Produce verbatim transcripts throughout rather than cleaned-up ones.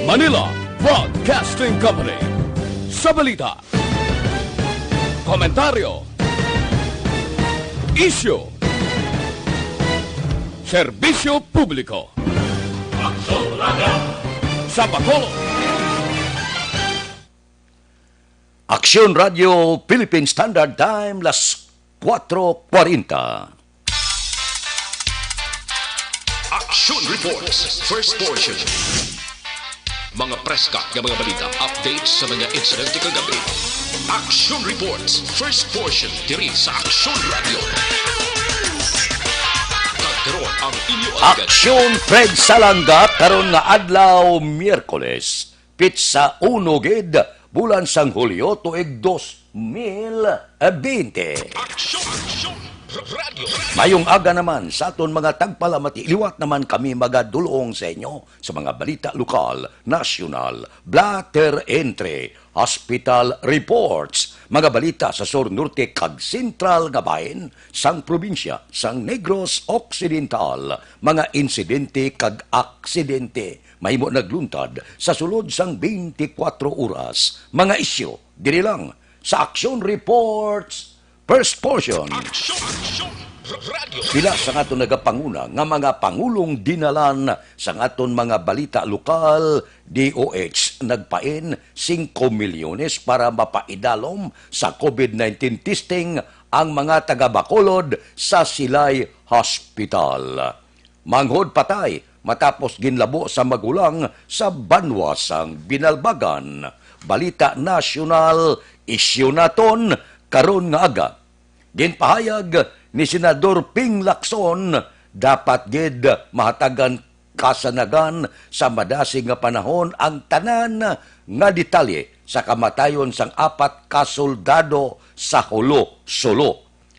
Manila Broadcasting Company. Sa balita, komentaryo, isyu, serbisyo publiko. Sa Bacolod, Aksyon Radio Philippine Standard Time, las kuwatro kwarenta. Action Reports, first portion. Mga preska nga mga balita, updates sa mga insidente kagabi. Action Reports, first portion, diri sa Action Radio. Kag karon ang inyo alagad. Aksyon Fred Salanga karon nga adlaw, Miyerkules, pitsa uno gid, bulan sang Hulyo, tuig dos mil bente. Aksyon, Aksyon, Radio. Mayong aga naman sa aton mga tagpalamati. Liwat naman kami magadulong sa inyo sa mga balita lokal, nasyonal, blotter entry, hospital reports, mga balita sa sur, norte, kag sentral nga bahin sang probinsya sang Negros Occidental, mga insidente kag aksidente mahimo nagluntad sa sulod sang twenty-four oras, mga isyu diri lang sa Action Reports, first portion. Action, Action, Radio. Pila sa aton nagapanguna nga mga pangulong dinalan sa aton mga balita lokal, D O H nagpain singko milyones para mapaidalom sa COVID nineteen testing ang mga taga Bacolod sa Silay Hospital. Manghod patay matapos ginlabo sa magulang sa banwa sang Binalbagan. Balita nasyonal, isyu naton karon nga aga. Ginpahayag ni Senador Ping Lacson, dapat gid mahatagan kasanagan sa madasig nga panahon ang tanan nga detalye sa kamatayon sang apat ka soldado sa Jolo, Sulu.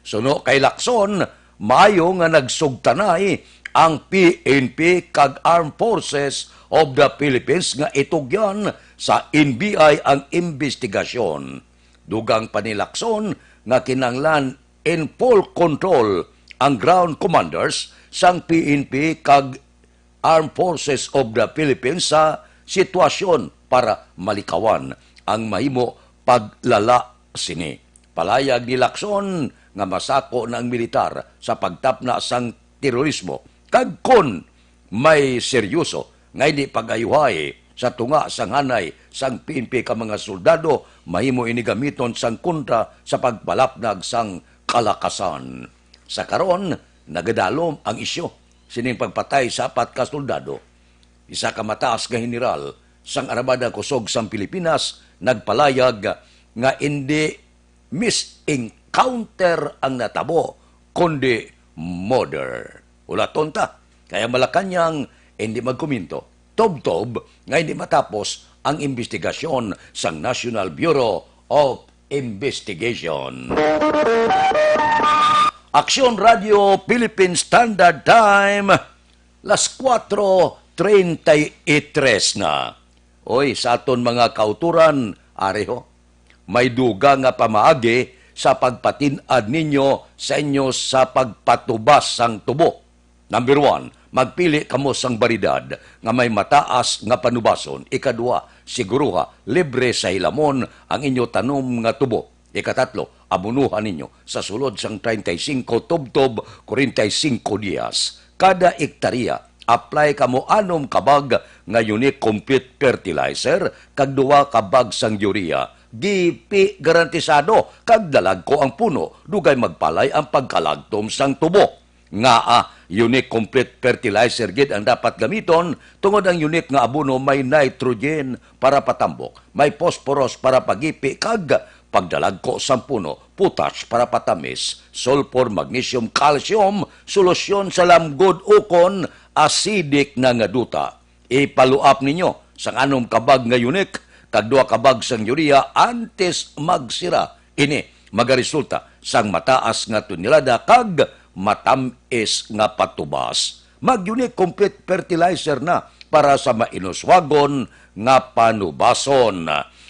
Suno kay Lacson, maayo nga nagsugtanay ang P N P kag Armed Forces of the Philippines nga itugyan sa N B I ang imbestigasyon. Dugang pa ni Lacson nga kinahanglan in full control ang ground commanders sang P N P kag Armed Forces of the Philippines sa sitwasyon para malikawan ang mahimo paglala sini. Palayag ni Lacson nga masako na ang militar sa pagtapna sang terorismo, kag kon may seryoso nga hindi pag-ayuhay sa tunga sang hanay sang P N P ka mga soldado, mahimo ini gamiton sang kontra sa pagpalapnag sang kalakasan. Sa karon, nagadalom ang isyu sining pagpatay sa apat ka soldado. Isa ka mataas nga heneral sang Armada Kusog sang Pilipinas nagpalayag nga indi misencounter ang natabo, kundi murder. Ulaton ta, kay ang Malacañang indi magkomento, tubtob nga indi matapos ang imbestigasyon sang National Bureau of Investigation. Aksyon Radio Philippine Standard Time, las kuwatro treinta y tres na. Oy, sa aton mga kauturan, ari ho, may dugang nga pamaagi sa pagpatin-ad ninyo sa inyo sa pagpatubas sang tubo. Number one, magpili kamo sang baryedad nga may mataas nga panubason. Ikaduha, siguruha, libre sa hilamon ang inyo tanom nga tubo. Ikatatlo, abunuhan ninyo sa sulod sang treinta y cinco tubtob, kwarenta y cinco dias. Kada ektarya, apply kamo anom ka bag nga Unique Complete Fertilizer kag duha ka bag sang urea. Gipi garantisado kag dalagko ang puno, dugay magpalay ang pagkalagtom sang tubo. Ngaa, Unique Complete Fertilizer gid ang dapat gamiton, tungod ang Unique nga abono may nitrogen para patambok, may phosphorus para pagipi kag pagdalagko sang puno, potash para patamis, sulfur, magnesium, calcium, solusyon sa lamgod ukon acidic na nga duta. Ipaluap ninyo sang anom ka bag nga Unique kag duha ka bag sang urea antes magsira. Ini magaresulta sang mataas nga tonelada kag matam-is nga patubas. Mag-Unique Complete Fertilizer na para sa mainuswagon nga panubason.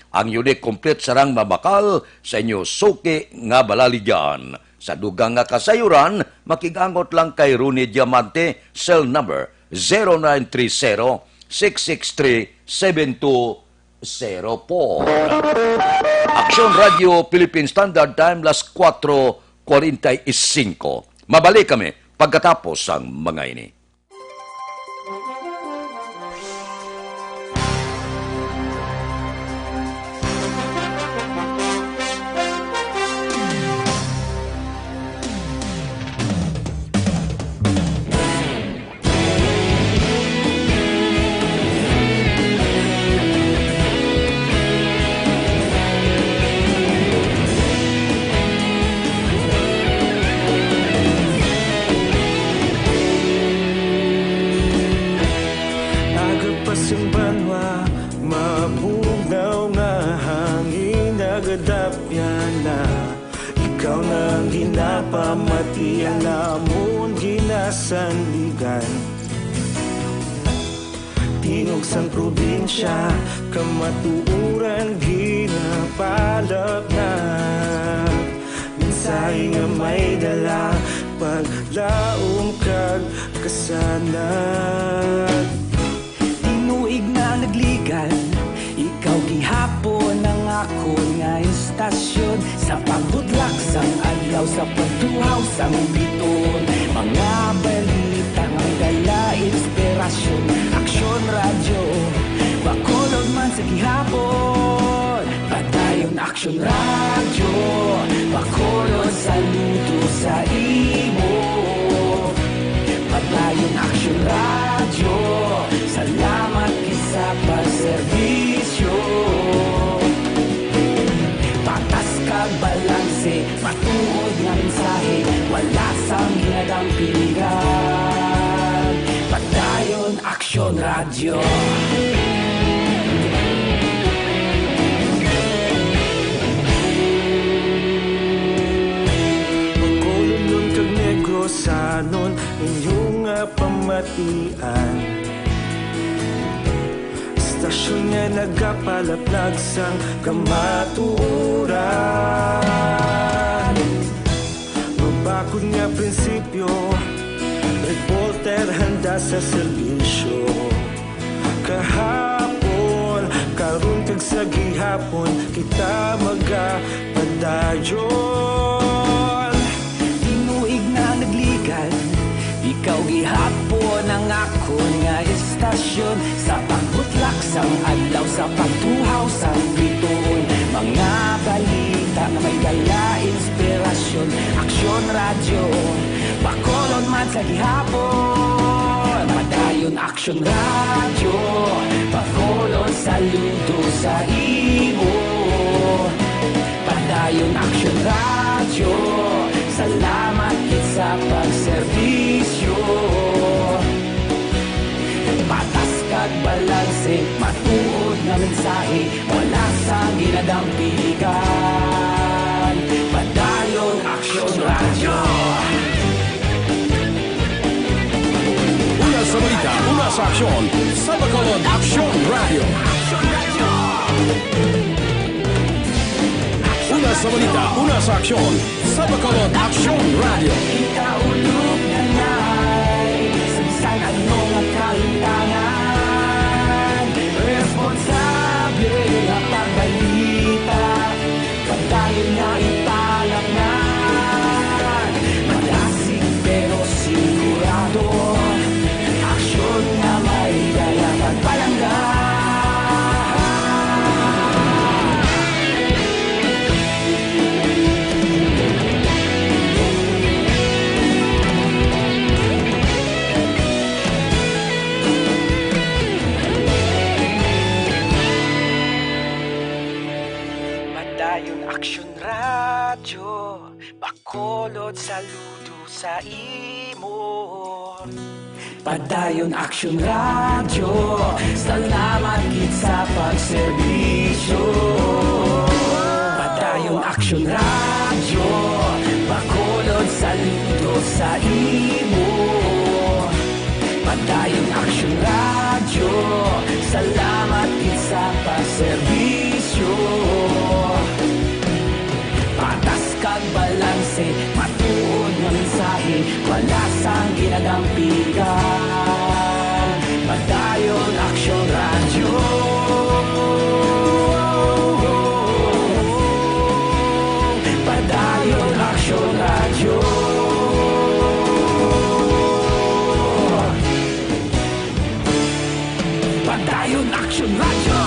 Ang Unique Complete sarang mabakal sa inyo suki nga balaligyan. Sa dugang nga kasayuran, makig-angot lang kay Ronnie Diamante, cell number zero nine three zero, six six three, seven two zero four. Aksyon Radio Philippine Standard Time, las kuwatro kwarenta y cinco. Mabalik kami pagkatapos sang mga ini. Aga pa sing banwa, mabugnaw nga hangin nagadapyan na. Ikaw na ang ginapamatian namon ginasandigan. Tingog sang probinsya, kamatuoran ginapalapnag. Mensahe nga may dala, paglaom kag kasanag. Tinuig na nagligan, ikaw gihapon ang akon nga istasyon. Sa pagbutlak sang adlaw, sa pagtuhaw sang biton, mga balita nga dala inspirasyon. Aksyon Radyo, Bacolod man sa gihapon. Padayon Aksyon Radyo, Bacolod, saludo sa imo. Padayon Aksyon Radyo, salamat gid sa pagserbisyo. Patas kag balanse, matuod nga mensahe, wala sang ginadampingan. Padayon Aksyon Radyo. Bacolodnon kag Negrosanon, inyo nga pamatian. Istasyon nga nagapalaplag sang kamatuoran. Mabakod nga prinsipyo, reporter handa sa serbisyo. Kahapon, karon kag sa gihapon, kita magapadayon. Tinuig na nagligan, ikaw gihapon ang akon nga istasyon. Sa pagbutlak sang adlaw, sa pagtuhaw sang bituon, mga balita nga may dala inspirasyon. Aksyon Radyo, Bacolod man sa gihapon. Padayon Aksyon Radyo, Bacolod, saludo sa imo. Padayon Aksyon Radyo, salamat gid sa pagserbisyo. Patas kag balanse, matuod nga mensahe, wala sang ginadampingan. Padayon Aksyon Radyo. Una sa balita, una sa aksyon, sa Bacolod Aksyon Radyo. Una sa balita, una sa aksyon, sa Bacolod Aksyon Radyo. Kita ulog na nay, sa bisan ano nga kalimtangan, responsable nga pagbalita. Padayon nga ipalapngan, madasig pero sigurado. Aksyon nga may dala pagpalangga. Padayon Aksyon Radyo, Bacolod, saludo sa imo. Padayon Aksyon Radyo, salamat gid sa pagserbisyo. Padayon Aksyon Radyo, Bacolod, saludo sa imo. Padayon Aksyon Radyo, salamat gid sa pagserbisyo. Patas kag balanse, matuod nga mensahe, wala sang ginadampigan. Padayon Aksyon Yun Action Radyo!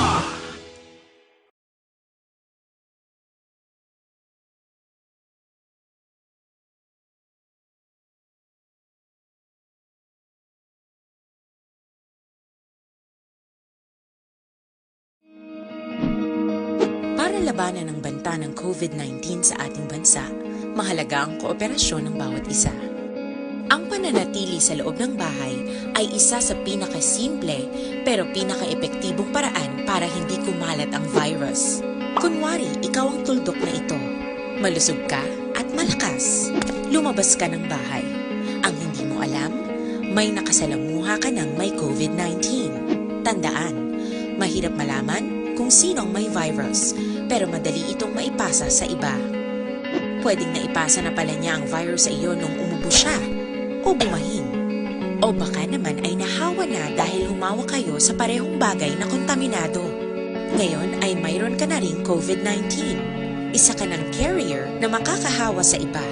Para labanan ang banta ng COVID nineteen sa ating bansa, mahalaga ang kooperasyon ng bawat isa. Ang pananatili sa loob ng bahay ay isa sa pinakasimple pero pinakaepektibong paraan para hindi kumalat ang virus. Kunwari, ikaw ang tuldok na ito. Malusog ka at malakas. Lumabas ka ng bahay. Ang hindi mo alam, may nakasalamuha ka ng may COVID nineteen. Tandaan, mahirap malaman kung sino ang may virus, pero madali itong maipasa sa iba. Pwedeng naipasa na pala niya ang virus sa iyo nung umubo siya, o bumahin. O baka naman ay nahawa na dahil humawak kayo sa parehong bagay na kontaminado. Ngayon ay mayroon ka na ring COVID nineteen. Isa ka ng carrier na makakahawa sa iba.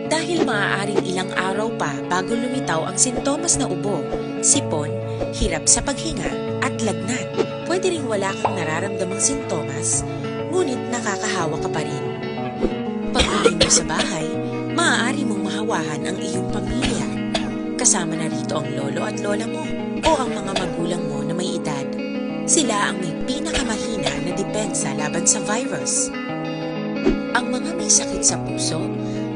Dahil maaaring ilang araw pa bago lumitaw ang sintomas na ubo, sipon, hirap sa paghinga, at lagnat. Pwede ring wala kang nararamdamang sintomas, ngunit nakakahawa ka pa rin. Pag-uwi mo sa bahay, maaari mong mahawahan ang iyong pamilya. Kasama na rito ang lolo at lola mo o ang mga magulang mo na may edad. Sila ang may pinakamahina na depensa laban sa virus. Ang mga may sakit sa puso,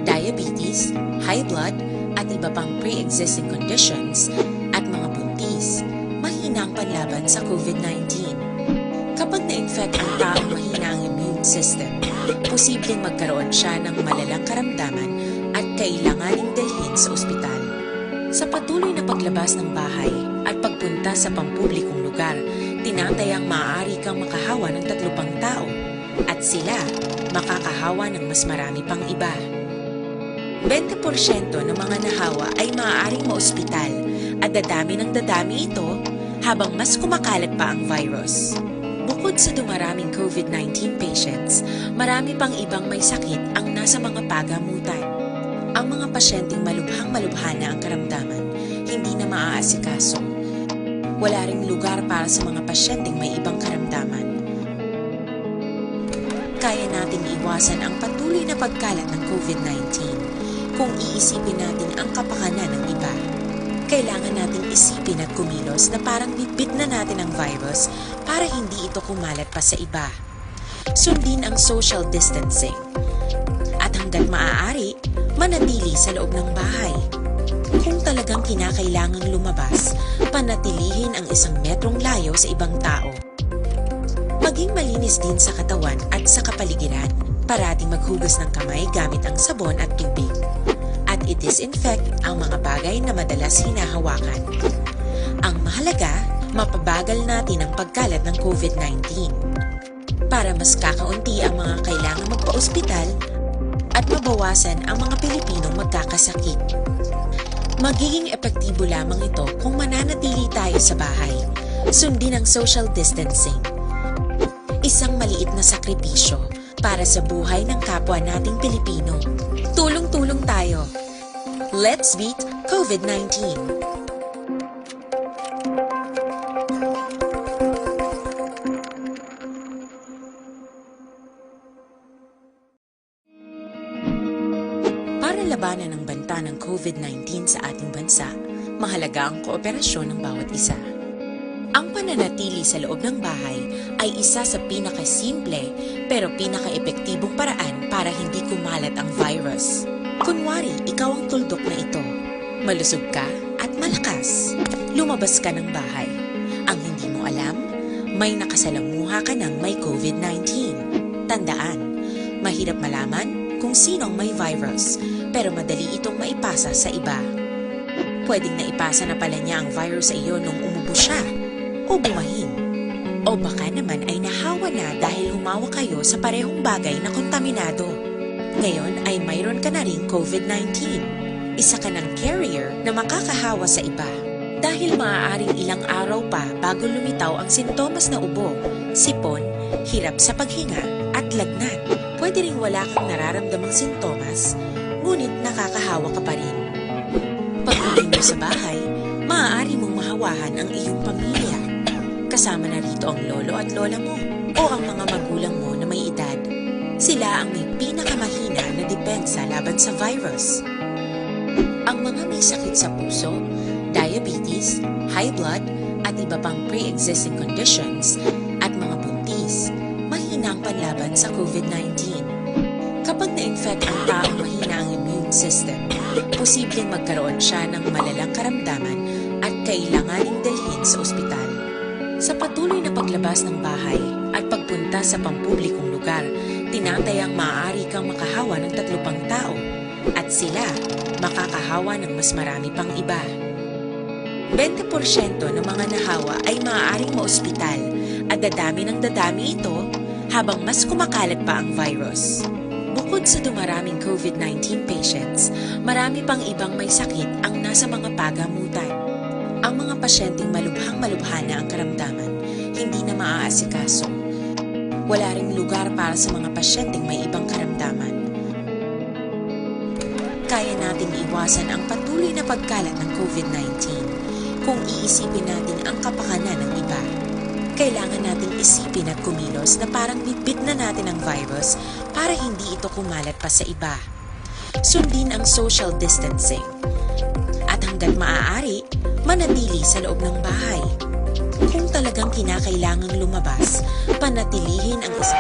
diabetes, high blood, at iba pang pre-existing conditions, at mga buntis, mahina ang panlaban sa COVID nineteen. Kapag na-infect ang taong mahina ang immune system, posibleng magkaroon siya ng malalang karamdaman at kailanganing dalhin sa ospital. Sa patuloy na paglabas ng bahay at pagpunta sa pampublikong lugar, tinatayang maaari kang makahawa ng tatlo pang tao, at sila makakahawa ng mas marami pang iba. Bente porsyento ng mga nahawa ay maaaring maospital, at dadami ng dadami ito habang mas kumakalat pa ang virus. Bukod sa dumaraming COVID nineteen patients, marami pang ibang may sakit ang nasa mga pagamutan. Ang mga pasyenteng malubhang-malubha na ang karamdaman, hindi na maaasikaso. Wala ring lugar para sa mga pasyenteng may ibang karamdaman. Kaya nating iwasan ang patuloy na pagkalat ng COVID nineteen kung iisipin natin ang kapakanan ng iba. Kailangan nating isipin at kumilos na parang bitbit na natin ang virus para hindi ito kumalat pa sa iba. Sundin ang social distancing. At hanggat maaari, manatili sa loob ng bahay. Kung talagang kinakailangang lumabas, panatilihin ang isang metrong layo sa ibang tao. Maging malinis din sa katawan at sa kapaligiran. Parating maghugas ng kamay gamit ang sabon at tubig. At i-disinfect ang mga bagay na madalas hinahawakan. Ang mahalaga, mapabagal natin ang pagkalat ng COVID nineteen. Para mas kakaunti ang mga kailangang magpa-ospital at mabawasan ang mga Pilipinong magkakasakit. Magiging epektibo lamang ito kung mananatili tayo sa bahay, sundin ang social distancing. Isang maliit na sakripisyo para sa buhay ng kapwa nating Pilipino. Tulong-tulong tayo. Let's beat COVID nineteen. Para labanan ang banta ng COVID nineteen sa ating bansa, mahalaga ang kooperasyon ng bawat isa. Ang pananatili sa loob ng bahay ay isa sa pinakasimple pero pinakaepektibong paraan para hindi kumalat ang virus. Kunwari, ikaw ang tuldok na ito. Malusog ka at malakas. Lumabas ka ng bahay. Ang hindi mo alam, may nakasalamuha ka ng may COVID nineteen. Tandaan, mahirap malaman kung sino ang may virus, pero madali itong maipasa sa iba. Pwedeng naipasa na pala niya ang virus sa iyo nung umubo siya o bumahin. O baka naman ay nahawa na dahil humawak kayo sa parehong bagay na kontaminado. Ngayon ay mayroon ka na ring COVID nineteen. Isa ka ng carrier na makakahawa sa iba. Dahil maaaring ilang araw pa bago lumitaw ang sintomas na ubo, sipon, hirap sa paghinga, at lagnat. Pwede ring wala kang nararamdamang sintomas, ngunit nakakahawa ka pa rin. Pag-uwi mo sa bahay, maaari mong mahawahan ang iyong pamilya. Kasama na rito ang lolo at lola mo o ang mga magulang mo na may edad. Sila ang may pinakamahina na depensa laban sa virus. Ang mga may sakit sa puso, diabetes, high blood, at iba pang pre-existing conditions, at mga buntis, mahina ang panlaban sa COVID nineteen. Kapag na-infect ang taong mahina ang immune system, posibleng magkaroon siya ng malalang karamdaman at kailanganing dalhin sa ospital. Sa patuloy na paglabas ng bahay at pagpunta sa pampublikong lugar, tinatayang maaari kang makahawa ng tatlo pang tao at sila makakahawa ng mas marami pang iba. Twenty porsyento ng mga nahawa ay maaaring maospital at dadami ng dadami ito habang mas kumakalat pa ang virus. Bukod sa dumaraming COVID nineteen patients, marami pang ibang may sakit ang nasa mga pagamutan. Ang mga pasyenteng malubhang-malubha na ang karamdaman, hindi na maaasikaso. Wala ring lugar para sa mga pasyenteng may ibang karamdaman. Kaya nating iwasan ang patuloy na pagkalat ng COVID nineteen kung iisipin natin ang kapakanan ng iba. Kailangan nating isipin at kumilos na parang bitbit na natin ang virus para hindi ito kumalat pa sa iba. Sundin ang social distancing. At hanggat maaari, manatili sa loob ng bahay. Kung talagang kinakailangang lumabas, panatilihin ang isa.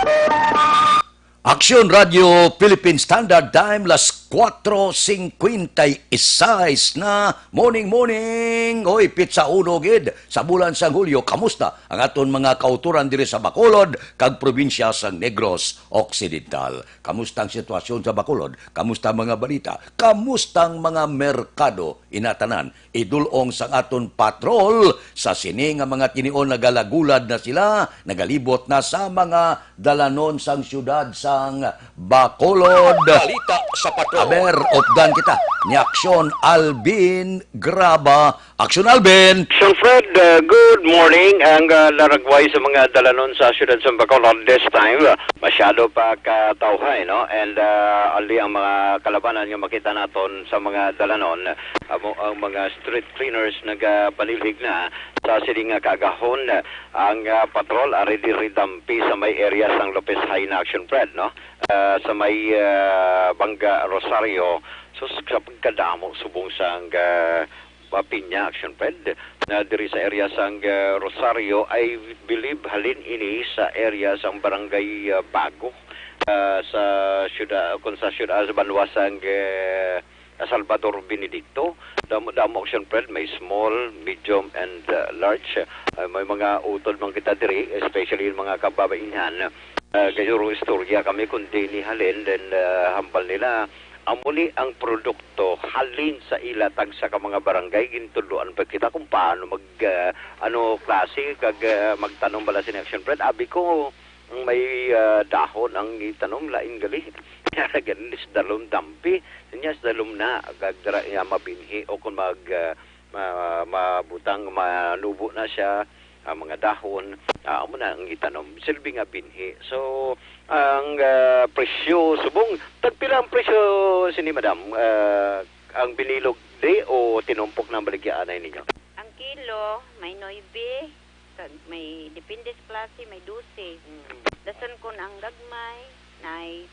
Aksyon Radio Philippine Standard Time, las cuatro cincuenta y seis na. Morning, morning! Oy, pitsa uno gid sa bulan sang Hulyo. Kamusta ang aton mga kauturan diri sa Bacolod kag probinsya sang Negros Occidental? Kamusta ang sitwasyon sa Bacolod? Kamusta ang mga balita? Kamusta ang mga merkado? Inatanan, idul-ong sang aton patrol sa sini nga mga tinion nagalagulad na sila, nagalibot na sa mga dalanon sang siyudad sang Bacolod. Balita sa patrol. Aber, updan kita ni Aksyon Alvin Graba. Aksyon Alvin! Sir Fred, uh, good morning. Ang uh, laragway sa mga dalanon sa siyudad sa Bacolod this time, uh, masyado pa katawhay, no? And uh, ali ang mga kalabanan nga makita naton sa mga dalanon, amo ang mga street cleaners nagapanilhig na sa sini nga kaagahon. Ang uh, patrol ari diri dampi sa may area sang Lopez Jaena, Aksyon Fred, no? Uh, sa may uh, Banga Rosario, so sa pagkadamo subong sang uh, uh, Piña, Aksyon Fred, na diri sa area sang uh, Rosario, I believe halin ini sa area sang Barangay uh, Bago, uh, sa siyudad, kung sa siyudad, sa banwa sang uh, Salvador Benedicto. Damo, damo, Aksyon Fred, may small, medium, and uh, large. Uh, may mga utod man kita diri, especially yung mga kababainhan. Uh, kay istorya kami kung di ni halin, then uh, hambal nila, amo ni ang produkto halin sa ila tagsa ka mga barangay. Gintudloan pa kita kung paano mag, ah, ano klase kag, ah, magtanom bala sini, Action Fred. Abi ko, ang may, ah, dahon ang itanom, lain gali. Ganis dalom dampi. Niya sa dalom na, kag dira iya mabinhi o kung mag, ah, ma-, mabutang, manubo na siya, ang mga dahon, ah, amo na ang itanom. Silbi nga binhi. So, ang, ah, presyo, subong, tagpila ang presyo sini, madam? Ah, ang binilog di o tinumpok na ang baligyaanay ninyo? Ang kilo, may nuebe, kag may, depende sa klase, may dose. Mm. Dason kun ang gagmay, nay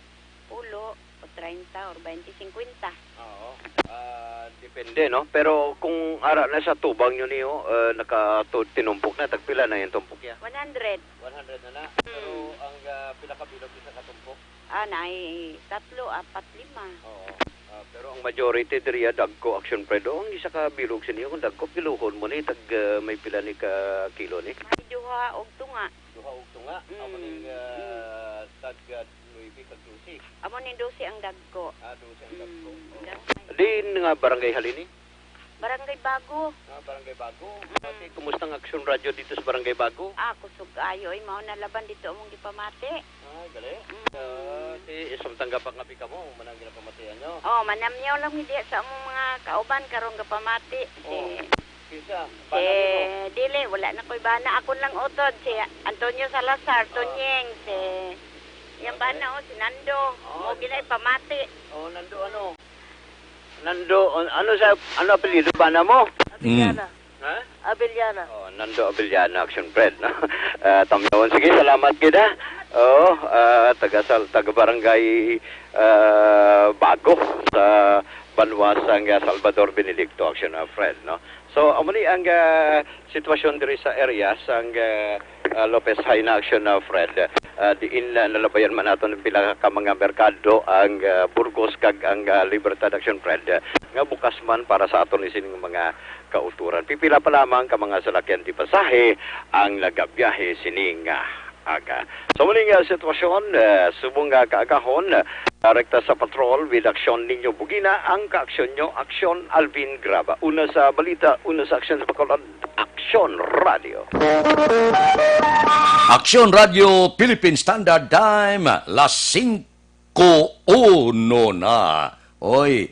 pulo o treinta or baynte, singkwenta. Oo. Ah, depende, no? Pero kung ara na sa tubang nyo niyo, ah, naka-, tu-, tinumpok na, tagpila na yung tumpok niya? One hundred. One hundred na na. Mm. Pero ang, ah, pinakabilog isa ka tumpok? Ah, naay tatlo, apat, lima. Oo. Ah, pero ang majority diri, ah, dagko, Action Fred. O, ang isa ka bilog sa niyo, kung dagko, kiluhon mo ni, tag, ah, may pila ni ka kilo ni? May duha og tunga. Duha og tunga? Mm. Amo ning, ah, tag, ah, nuebe kag dose. Amo ning dose ang dagko. Ah, dose ang dagko. Mm, oo. Dagko. Diin nga barangay halin ni? Barangay Bago. Ah, Barangay Bago. Mm. Ate, kumusta ang Action Radio dito sa Barangay Bago? Ah, kusog kaayo, oy, mao na laban dito among gipamati. Ah, gali. Mm. Ah, si, samtang gapa nga pika mo, manang ginapamatian nyo? Oh, manamyaw lang mi diha sa among mga kauban karon gapamati. Si, oh, kinsa? Si, bana mo? Dili, wala na ko'y bana. Ako lang utod, si Antonio Salazar, ah, Tonyeng, si, ah, iyang bana, oh, si Nando. Oh, mo ginay pamati. Oh, Nando ano? Nando, an-, ano sa, ano apelyido bana mo? Mm. Abigara. Ha? Abellana. Oh, Nando Abellana, Action Fred, no? Ah, tamyawon. Sige, salamat gid, ha. Oo, ah, taga Sal-, taga Barangay, ah, Bago sa banwa sang, ah, Salvador Benedicto, Action, ah, Fred, no? So, amo ni ang, ah, sitwasyon diri sa area sang, ah, ah, Lopez Jaena, Action, ah, Fred. Ah, diin, ah, nalabayan man naton ang pila ka mga merkado, ang, ah, Burgos kag ang, ah, Libertad, Action, Fred, ah, nga bukas man para sa aton ni sining mga kauturan. Pipila pa lamang ka mga salakyan ti pasahe ang nagabiyahe sining, ah, aga. Sa muli nga sitwasyon, ah, subong nga kaagahon, ah, rekta sa patrol with Aksyon Ninyo Bugina, ang kaaksyon nyo, Aksyon Alvin Graba. Una sa balita, una sa aksyon sa Bacolod, Aksyon Radio. Aksyon Radio Philippine Standard Time, las singko uno na. Oy,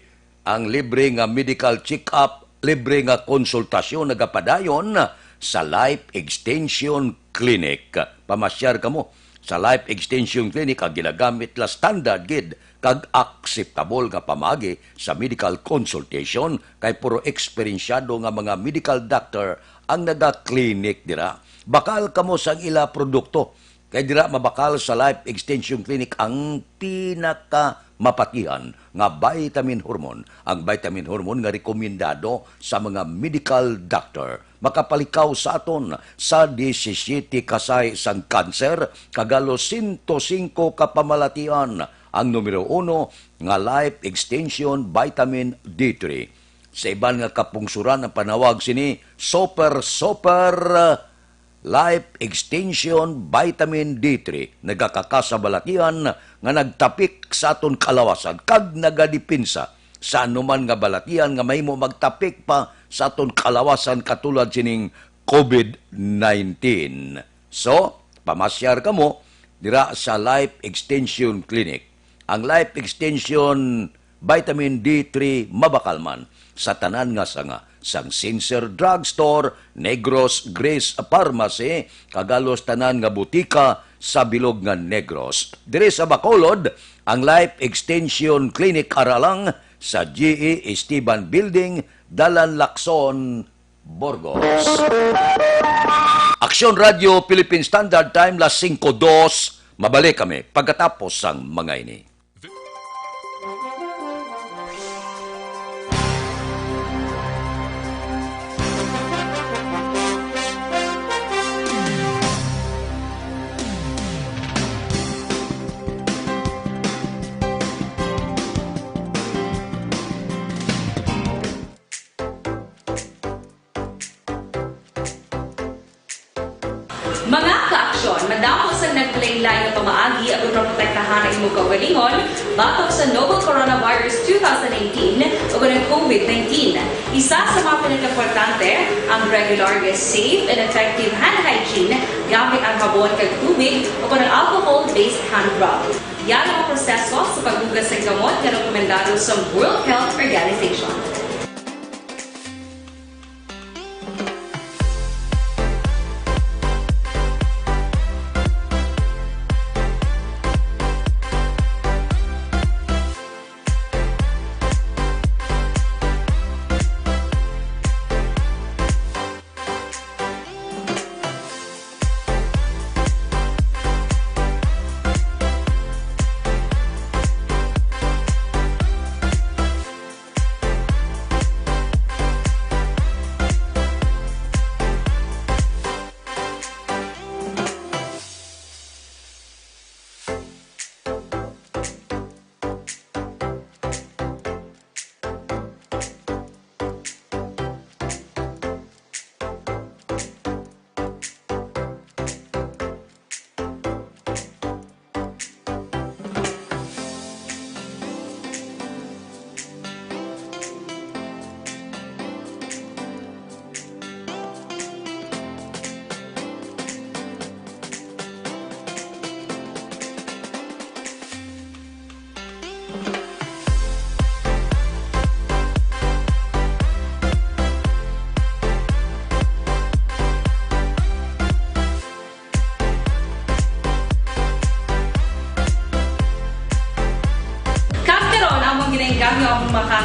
ang libre nga medical check-up, libre nga konsultasyon nagapadayon sa Life Extension Clinic. Pamasyar kamo sa Life Extension Clinic, ang ginagamit la standard gid kag akseptable nga pamaagi sa medical consultation, kay puro eksperensyado nga mga medical doctor ang naga-clinic dira. Bakal kamo sang ila produkto, kay dira mabakal sa Life Extension Clinic ang pinakamapatihan nga vitamin hormone, ang vitamin hormone nga rekomendado sa mga medical doctor. Makapalikaw sa aton sa disisyete ka sahi sang kanser, kag halos sento singko ka pamalatian. Ang numero uno nga Life Extension Vitamin D three. Sa iban nga kapungsuran, ang panawag sini Super Super Life Extension Vitamin D three. Nagakakasa balatian nga nagtapik sa aton kalawasan kag nagadepensa sa anuman nga balatian nga mahimo magtapik pa sa aton kalawasan, katulad sining COVID nineteen. So, pamasyar kamo dira sa Life Extension Clinic. Ang Life Extension Vitamin D three mabakal man sa tanan nga sanga, sang Sincere Drugstore, Negros Grace Pharmacy, kag halos tanan nga butika sa bilog nga Negros. Diri sa Bacolod, ang Life Extension Clinic ara lang sa G E Esteban Building, Dalan Lacson, Burgos. Aksyon Radio Philippine Standard Time, las singko dos. Mabalik kami pagkatapos sang mga ini. Mga kaaksyon, madamo sang naglain-lain nga pamaagi aron maprotektahan ang imo kaugalingon batok sa novel coronavirus two thousand nineteen o ang COVID nineteen. Isa sa mga pinakaimportante ang regular nga safe and effective hand hygiene gamit ang habon kag tubig o ang alcohol-based hand rub. Yan ang proseso sa paghugas sa kamot nga rekomendado sa World Health Organization.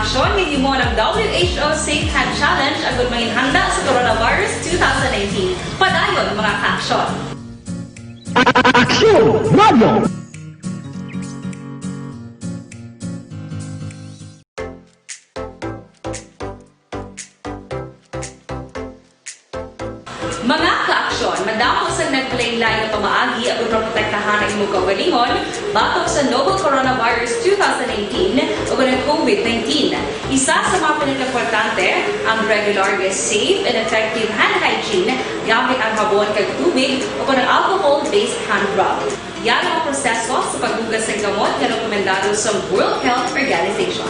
Aksyon, gahimo ang W H O Safe Hand Challenge agud manginhanda sa coronavirus two thousand nineteen. Padayon, mga ka-aksyon. Aksyon Radio! Mga ka-aksyon, madamo sang naglain-lain nga pamaagi agud maprotektahan ang imong kaugalingon batok sa novel coronavirus two thousand nineteen ug ang COVID nineteen. Isa sa mga pinakaimportante, ang regular nga safe and effective hand hygiene gamit ang habon kag tubig o kon ang alcohol-based hand rub. Yara ang proseso sa paghugas sang kamot nga rekomendado sa World Health Organization.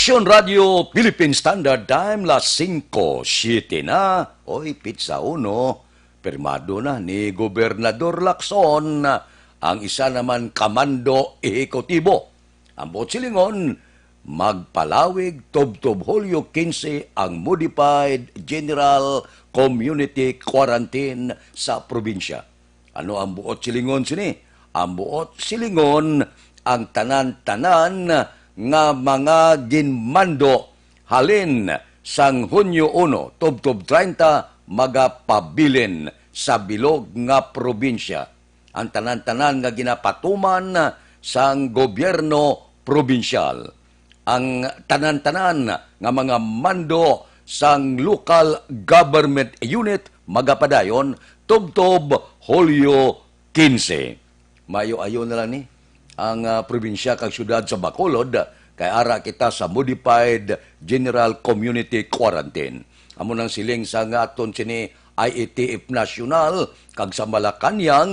Aksyon Radio Philippine Standard Time, las singko siete na. Oy, pitsa uno. Pirmado na ni Gobernador Lacson ang isa naman ka mando ehekutibo. Ang buot silingon, magpalawig tubtob Hulyo kinse ang modified general community quarantine sa probinsya. Ano ang buot silingon sini? Ang buot silingon, ang tanan-tanan nga mga ginmando halin sang Hunyo uno tubtob treinta magapabilin sa bilog nga probinsya. Ang tanan-tanan nga ginapatuman sang gobyerno probinsyal, ang tanan-tanan nga mga mando sang local government unit magapadayon tubtob Hulyo kinse. Maayo-ayo na lang ni ang, ah, probinsya kag syudad sa Bacolod, kay ara kita sa modified general community quarantine. Amo nang siling sa nga aton sini I A T F National kag sa Malacañang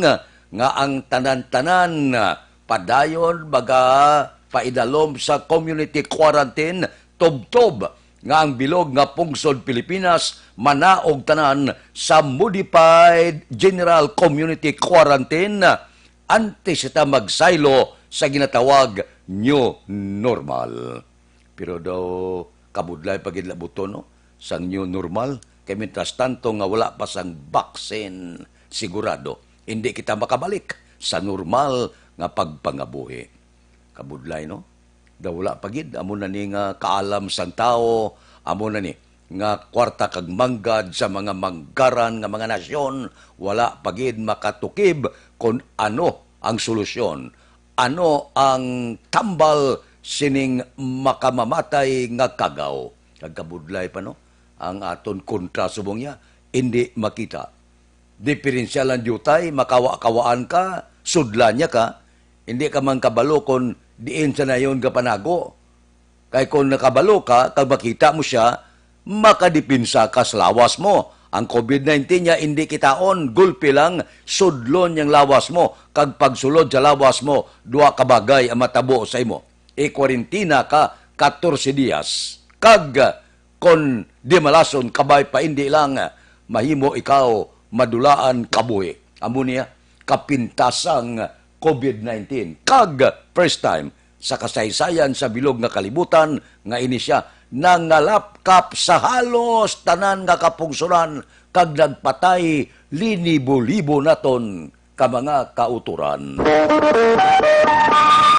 nga ang tanan-tanan padayon magapaidalom sa community quarantine tubtob nga ang bilog nga pungsod Pilipinas manaog tanan sa modified general community quarantine antes kita magsaylo sa ginatawag new normal. Pero daw kabudlay pa gid labuton, no, sang new normal, kay mientras tanto nga wala pa sang vaccine sigurado, hindi kita makabalik sa normal nga pagpangabuhi. Kabudlay, no? Daw wala pa gid, amo na ni nga kaalam sang tawo, amo na ni nga kwarta kag manggad sa mga manggaran nga mga nasyon, wala pa gid makatukib kon ano ang solusyon, ano ang tambal sining makamamatay nga kagaw. Kag kabudlay pa, no? Ang aton kontra subong niya, indi makita. Diferensya lang diutay, makawa-kawaan ka, sudlan niya ka, hindi ka man kabalo kon diin sa nayon ka panago. Kay kon nakabalo ka, kag makita mo siya, makadipinsa ka sa lawas mo. Ang COVID nineteen niya, hindi kitaon, gulpi lang, sudlon niyang lawas mo, kag pagsulod sa lawas mo, duha ka bagay ang matabo sa imo. Ikwarentina ka, katorse dias. Kag kon di malason, kabay pa indi lang, mahimo ikaw madulaan kabuhi. Amo niya, kapintasang COVID nineteen. Kag first time sa kasaysayan sa bilog nga kalibutan nga ini siya nangalapkap sa halos tanan nga kapungsoran kag nagpatay linibo-libo naton ka mga kautoran.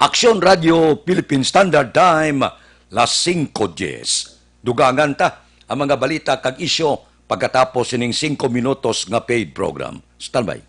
Aksyon Radio Philippine Standard Time, las singko dies. Dugangan ta ang mga balita kag isyu pagkatapos sining singko minutos nga paid program. Standby.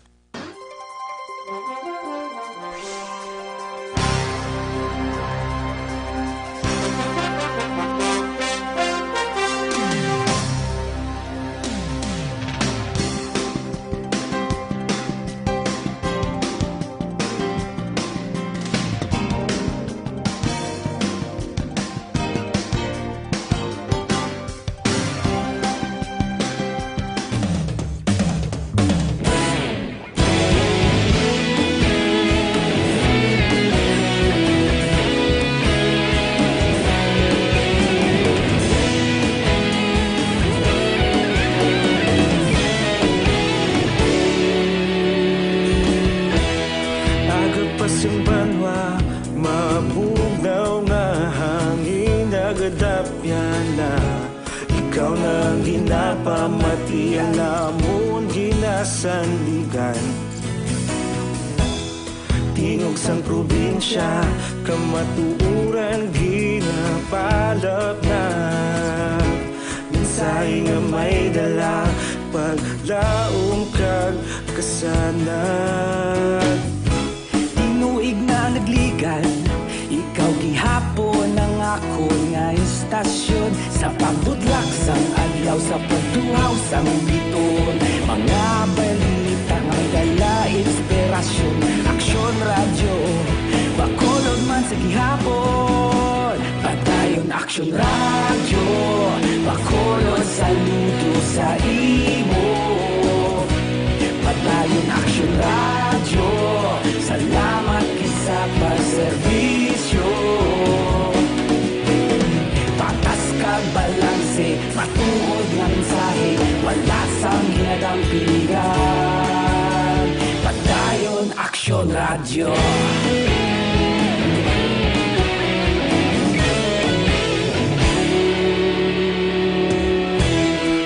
Agap pa sing banwa, mabugnaw nga hangin, nagadapyan na. Ikaw na ang ginapamati, ang amon ginasandigan. Tingog sang probinsya, kamatuoran ginapalapnag. Mensahe nga may dala, paglaom kag kasanag. Tinuig na nagligan, ikaw gihapon ang akon nga istasyon. Sa pagbutlak sang adlaw, sa pagtuhaw sang bituon, mga balita nga may dala inspirasyon. Aksyon Radyo, Bacolod man sa gihapon. Padayon Aksyon Radyo, Bacolod, saludo sa imo. Padayon Aksyon Radyo, salamat gid sa pagserbisyo. Patas kag balanse, matuod nga mensahe, wala sang ginadampigan. Padayon Aksyon Radyo.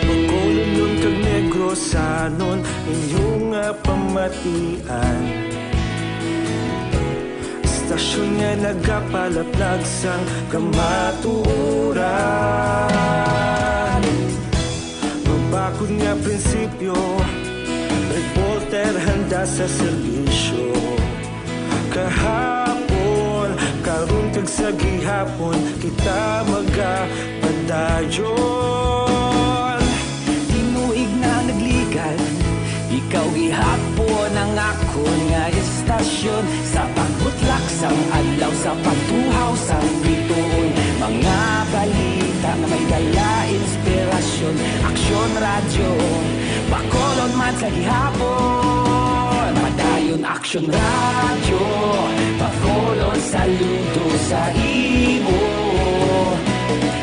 Bacolodnon kag Negrosanon, inyo nga pamatian. Istasyon nga nagapalaplag sang kamatuoran. Mabakod nga prinsipyo, reporter handa sa serbisyo. Kahapon, karon, kag sa gihapon, kita magapadayon. Tinuig na nagligan, ikaw gihapon ang akon nga istasyon. Sa pagbutlak sang adlaw, sa pagtuhaw sang bituon, mga balita nga may dala inspirasyon. Aksyon Radyo, Bacolod man sa gihapon. Padayon Aksyon Radyo, Bacolod, saludo sa imo.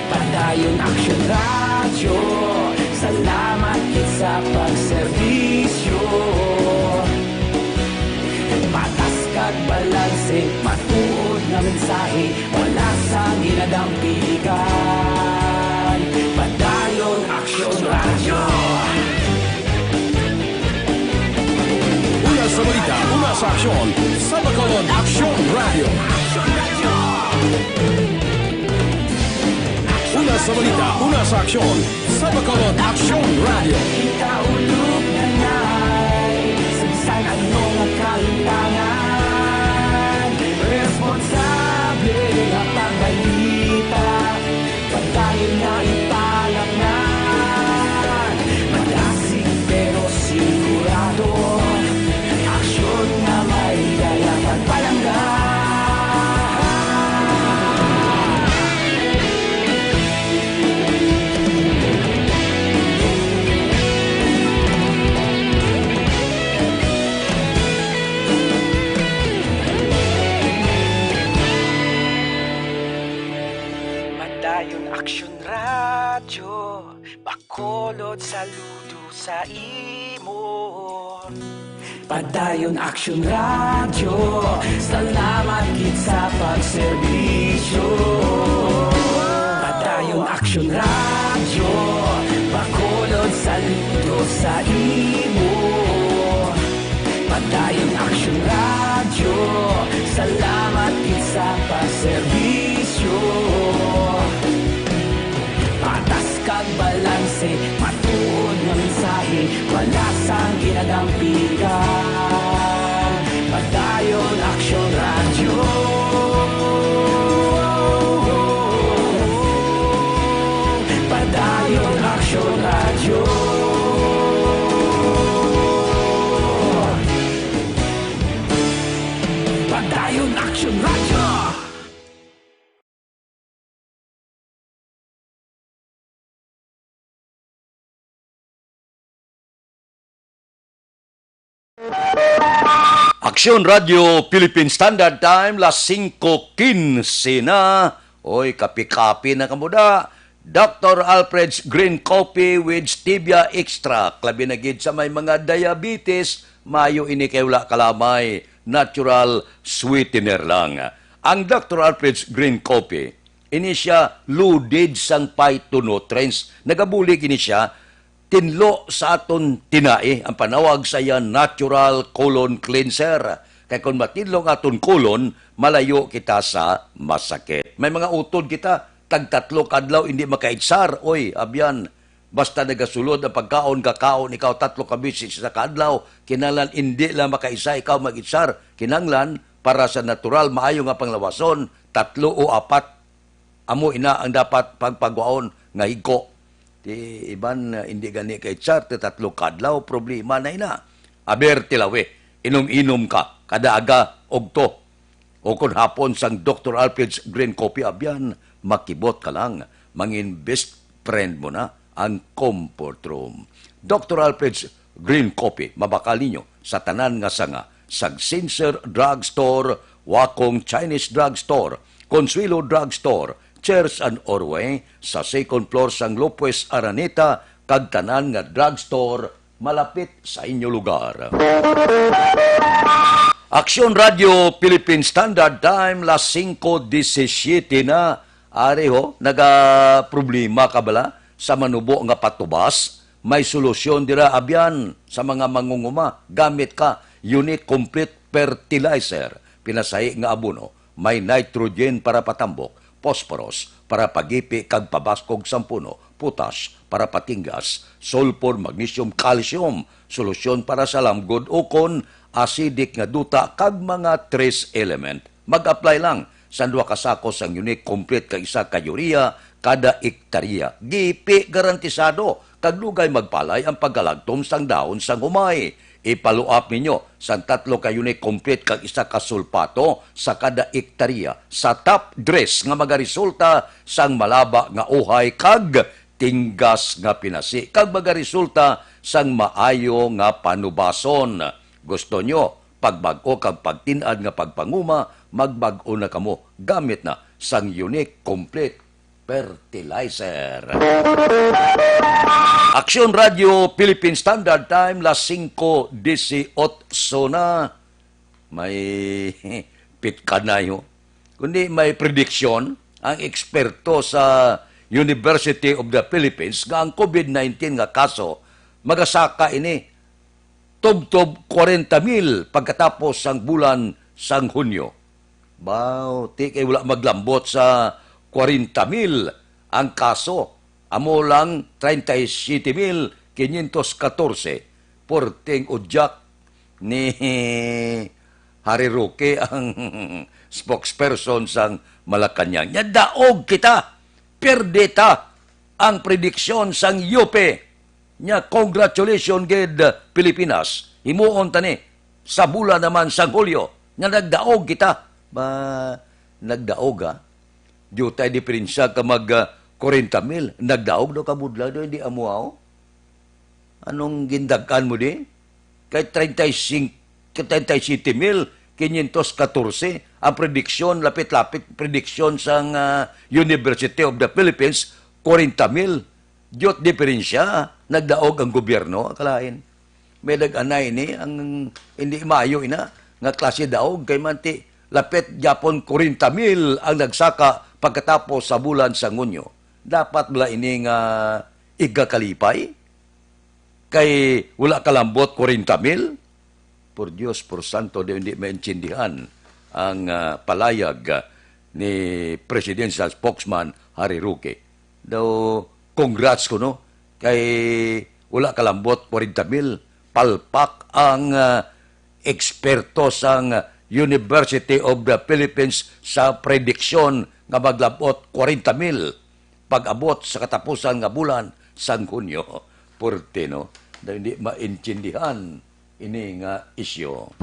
Padayon Aksyon Radyo, salamat gid sa pagserbisyo. Patas kag balanse, matuod nga mensahe, wala sang ginadampigan. Padayon Aksyon Radyo. Una sa balita, una sa aksyon, sa Bacolod Aksyon Radyo. Una sa balita, una sa aksyon, sa Bacolod Aksyon Radyo. Kita ulog na nay, sa bisan ano nga kahimtangan, responsable nga pagbalita. Padayon nga ipalapngan, madasig pero sigurado, aksyon nga may dala pagpalangga. Padayon Aksyon Radyo, Bacolod, saludo sa imo. Padayon Aksyon Radyo, salamat gid sa pagserbisyo. Padayon Aksyon Radyo, Bacolod, saludo sa imo. Padayon Serbisyo, patas kag balanse, matuod nga mensahe, wala sang ginagampigan. Padayon Aksyon Radyo. Padayon Aksyon Radyo. Padayon Aksyon Radyo. Aksyon Radio Philippine Standard Time, las singko quince na. Oy, kapi-kapi na kamo da. Doctor Alfred's Green Coffee with Stevia Extract. Labi na gid sa may mga diabetes, mayo ini kay wala kalamay. Natural sweetener lang. Ang Doctor Alfred's Green Coffee, ini siya loaded sang phytonutrients. Nagabulig ini siya tinlo sa aton tinai, ang panawag sa iya natural colon cleanser. Kay kung matinlo ang aton colon, malayo kita sa masakit. May mga utod kita, tag tatlo ka adlaw hindi makaitsar. Oy, abyan, basta nagasulod ang pagkaon, kakaon ikaw tatlo ka beses sa kaadlaw, kinahanglan hindi lang makaisa ikaw mag-itsar. Kinahanglan, para sa natural, maayo nga panglawason, tatlo o apat. Amo ina ang dapat pagpagwaon nga higko. Ti iban, uh, hindi gani kay chart, tatlo ka adlaw, problema na ina. Aber, tilawi, inom-inom ka, kada aga, ugto. O kon hapon sang Doctor Alfred's Green Coffee, abyan, makibot ka lang, mangin best friend mo na ang Comfort Room. Doctor Alfred's Green Coffee, mabakal ninyo sa tanan nga sanga, sa Sincere Drug Store, Wakong Chinese Drug Store, Consuelo Drug Store, Church and Orway, sa second floor sang Lopez Araneta, kag tanan nga drug store malapit sa inyo lugar. Aksyon Radio Philippine Standard Time, las singko disisiete na. Ari ho, nagaproblema ka bala sa manubo nga patubas? May solusyon dira, abyan, sa mga mangunguma. Gamit ka, Unique Complete Fertilizer. Pinasahi nga abono, may nitrogen para patambok, phosphorus para pagipi kag pabaskog sang puno, potash para patinggas, sulfur, magnesium, calcium, solusyon para sa lamgod, ukon, acidic nga duta, kag mga trace element. Mag-apply lang sang duha ka sako sang Unique Complete kag isa ka urea kada ektarya. Gipi garantisado kag dugay magpalay ang pagkalagtom sang dahon sang humay. Ipaluap ninyo sang tatlo ka Unique Complete kag isa ka sulpato sa kada ektarya sa top dress nga magaresulta sang malaba nga uhay kag tinggas nga pinasi kag magaresulta sang maayo nga panubason. Gusto nyo pagbag-o kag pagtin-ad nga pagpanguma? Magbag-o na kamo gamit na sang Unique Complete Fertilizer. Aksyon Radio Philippine Standard Time, las singko disiotso na. May pitkanayo. Kundi may prediksyon ang eksperto sa University of the Philippines nga ang COVID nineteen nga kaso magasaka ini tubtob kwarenta mil pagkatapos sang bulan sang Hunyo. Baw, ti kay wala maglambot sa kwarenta mil ang kaso. Amo lang treinta y siete mil quinientos catorce. Puwerteng udyak ni Harry Roque, ang spokesperson sang Malacañang. Nya daog kita. Pierde ta ang prediksyon sang U P. Nya, congratulations gid, Pilipinas. Himuon ta ni sa bulan naman sang Hulyo nga nagdaog kita. Ba, nagdaog, ha? Diutay diferensya ka mag, ah, kwarenta mil. Nagdaog daw ka budla daw, hindi amo, aw? Anong gindag-an mo di? Kay treinta y cinco, kay treinta y siete mil quinientos catorce ang prediksyon, lapit-lapit prediksyon sang, ah, University of the Philippines, kwarenta mil. Diyot diferensya, nagdaog ang gobyerno, akalain. May nag-anay ni, ang hindi maayo ina, nga klase daog, kay manti, lapit gyapon kwarenta mil ang nagsaka pagkatapos sa bulan sa Ngunyo. Dapat bala ini nga igakalipay? Kay wala kalambot kwarenta mil? Por Dios, por santo, di, hindi maintindihan ang, ah, palayag, ah, ni Presidential Spokesman Harry Roque. Daw, congrats kuno, kay wala kalambot kwarenta mil, palpak ang, ah, eksperto sang University of the Philippines sa prediksyon nga maglabot kwarenta mil pag-abot sa katapusan nga bulan sang Hunyo. Purte, no? Na hindi maintindihan ini nga isyu.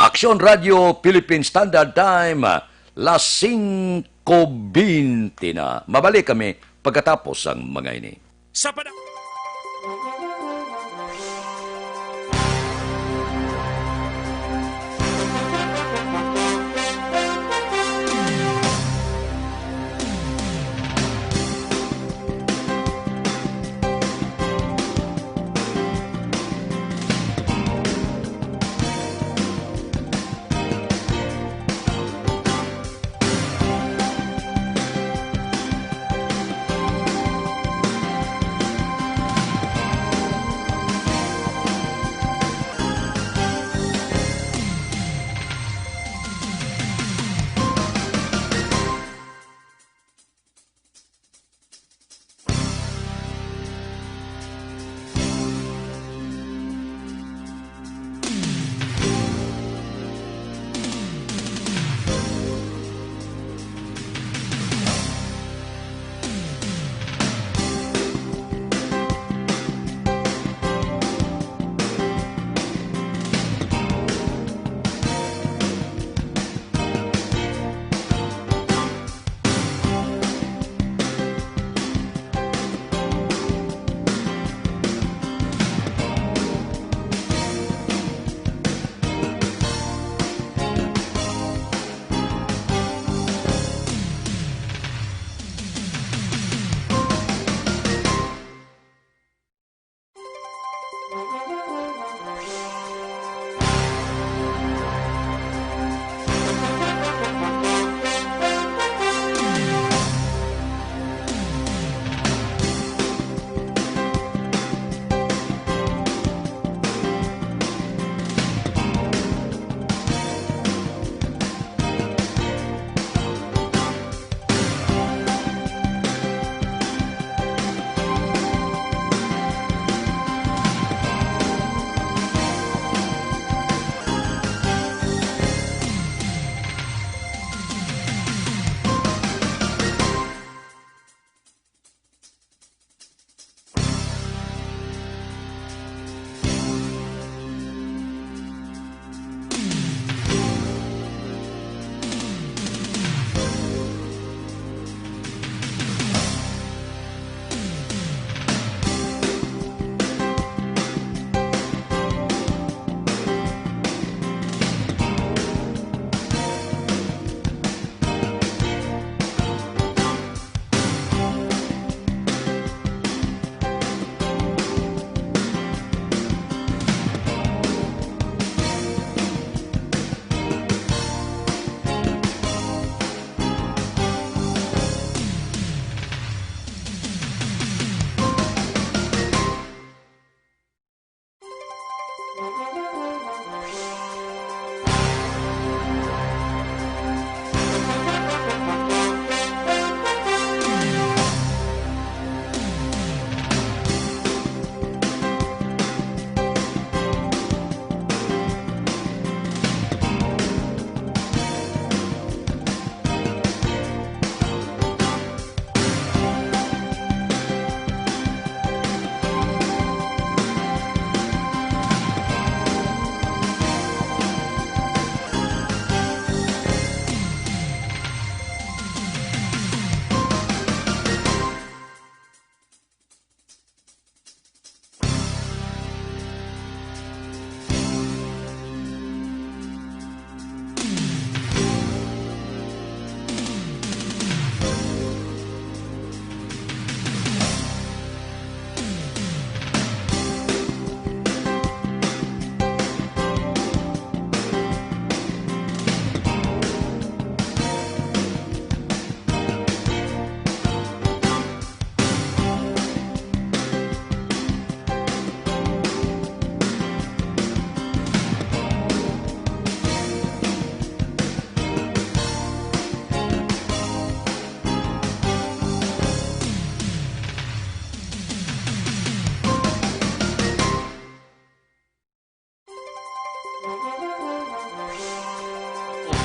Aksyon Radio Philippine Standard Time, las singko bente na. Mabalik kami pagkatapos sang mga ini. Sa pada-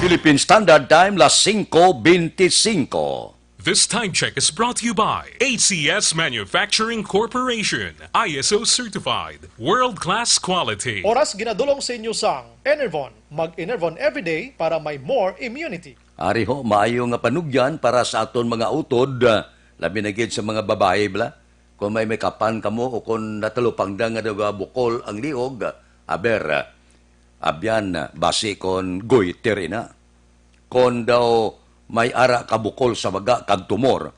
Philippine Standard Time, las singko bente singko. This time check is brought to you by A C S Manufacturing Corporation, I S O certified, world-class quality. Oras ginadulong sa inyo sang Enervon. Mag-Enervon everyday para may more immunity. Ari ho, maayo nga panugyan para sa aton mga utod, labi na gid sa mga babayi, bala. Kung may makapan kamo o kung natalupangda nga nagabukol ang liog, aber, abyan, basi kon goiter ina. Kon daw may ara ka bukol sa baga kag tumor,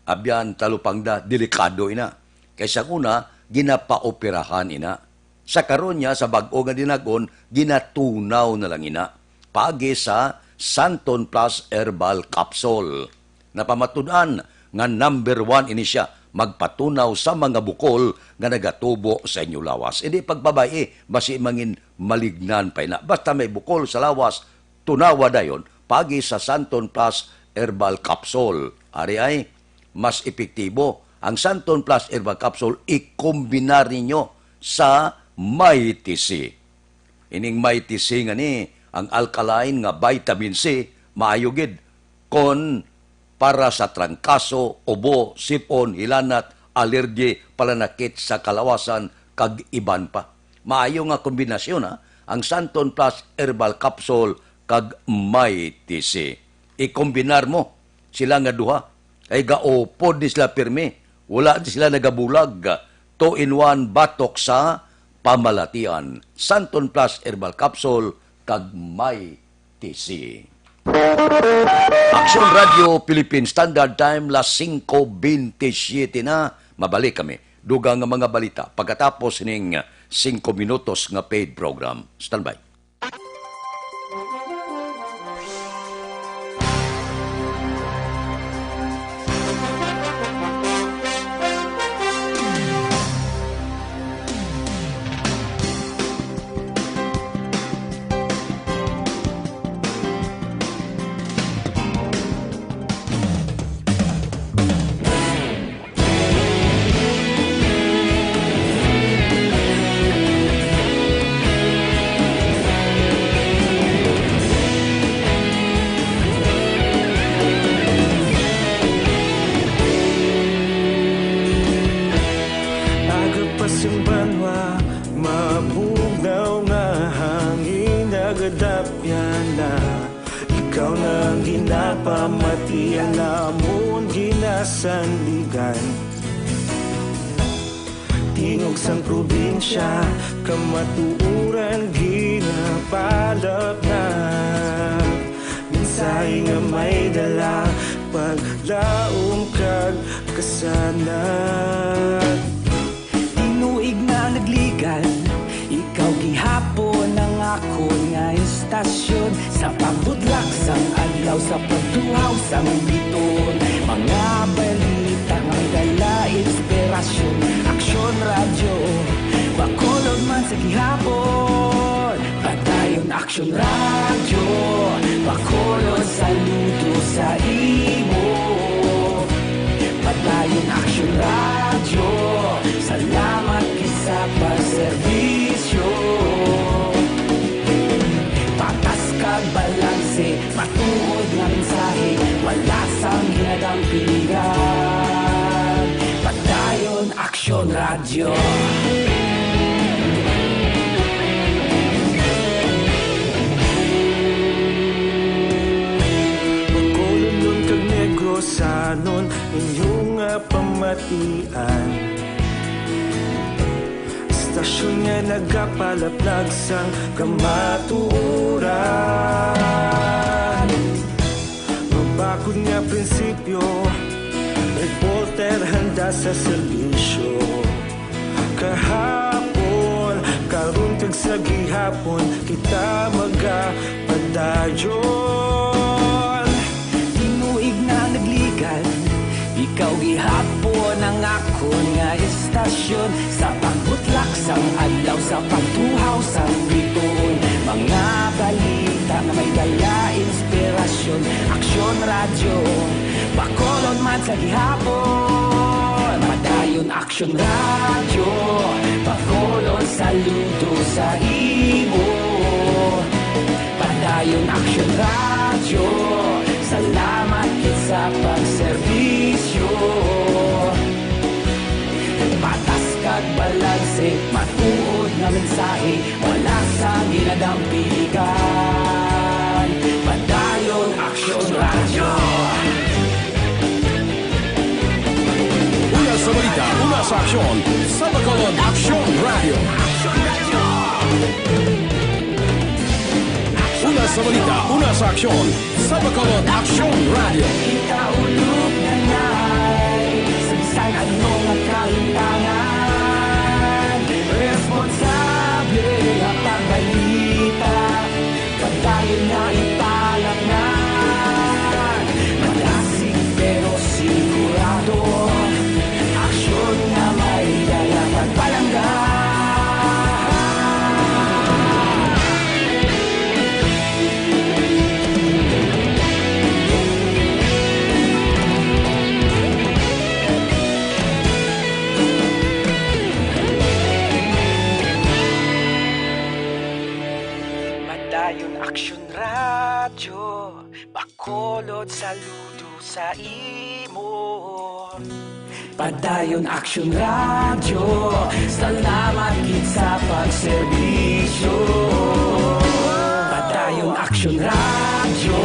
abyan, talupangda, delikado ina. Kay sa una, ginapaoperahan ina. Sa karon niya, sa bag-o nga dinag-on, ginatunaw na lang ina paagi sa Santon Plus Herbal Capsule. Napamatud-an nga number one ini sia magpatunaw sa mga bukol nga nagatubo sa inyo lawas. Hindi pagpabay-i, basi mangin malignan pa ina. Basta may bukol sa lawas, tunawa dayon paagi sa Santon Plus Herbal Capsule. Ari ay mas epektibo. Ang Santon Plus Herbal Capsule, ikombinar ninyo sa Mighty C. Ining Mighty C nga ni, ang alkaline nga vitamin C, maayo gid kon para sa trangkaso, ubo, sipon, hilanat, alergi, palanakit sa kalawasan, kag iban pa. Maayo nga kombinasyon, ha, ang Santon Plus Herbal Capsule kag Mighty C. Ikombinar mo sila nga duha. Kay gaupod ni sila pirmi. Wala ni sila nagabulag. Two-in-one batok sa pamalatian. Santon Plus Herbal Capsule kag Mighty C. Action Radio Philippine Standard Time, las singko bente siyete na. Mabalik kami. Dugang nga mga balita pagkatapos ning singko minutos nga paid program. Standby. Aga pa sing banwa, mabugnaw nga hangin nagadapyan na. Ikaw na ang ginapamati, ang amon ginasandigan. Tingog sang probinsya, kamatuoran ginapalapnag. Mensahe nga may dala, paglaom kag kasanag. Tinuig na nagligan, ikaw gihapon ang akon nga istasyon. Sa pagbutlak sang adlaw, sa pagtuhaw sang biton, mga balita nga may dala inspirasyon. Aksyon Radyo, Bacolod man sa gihapon. Padayon Aksyon Radyo, Bacolod, saludo sa imo. Padayon Aksyon Radyo, salamat gid sa pagserbisyo. Patas kag balanse, matuod nga mensahe, wala sang ginadampingan. Padayon Aksyon Radyo. Bacolodnon kag Negrosanon, inyo nga pamatian. Istasyon nga nagapalaplag sang kamatuoran. Mabakod nga prinsipyo, reporter handa sa serbisyo. Kahapon, karon kag sa gihapon, kita magapadayon. Tinuig na nagligan, ikaw gihapon ang akon nga istasyon. Sa pagbutlak sang adlaw, sa pagtuhaw sang bituon, mga balita nga may dala inspirasyon. Aksyon Radyo, Bacolod man sa gihapon. Padayon Aksyon Radyo, Bacolod, saludo sa imo. Padayon Aksyon Radyo. Matuod nga mensahe, wala sa ginadampigan. Padayon Aksyon Radyo. Una sa balita, una sa aksyon, sa Bacolod Aksyon Radyo. Una sa balita, una sa aksyon, sa Bacolod Aksyon Radyo. Ikaulog na na'y sa bisan ano nga kahitangan. Responsable nga pagbalita, padayon nga ipalaknag. Madasig pero sigurado, aksyon nga may dala pagpalangga. Padayon Aksyon Radyo, Bacolod, saludo sa imo. Padayon Aksyon Radyo, salamat gid sa pagserbisyo. Padayon Aksyon Radyo,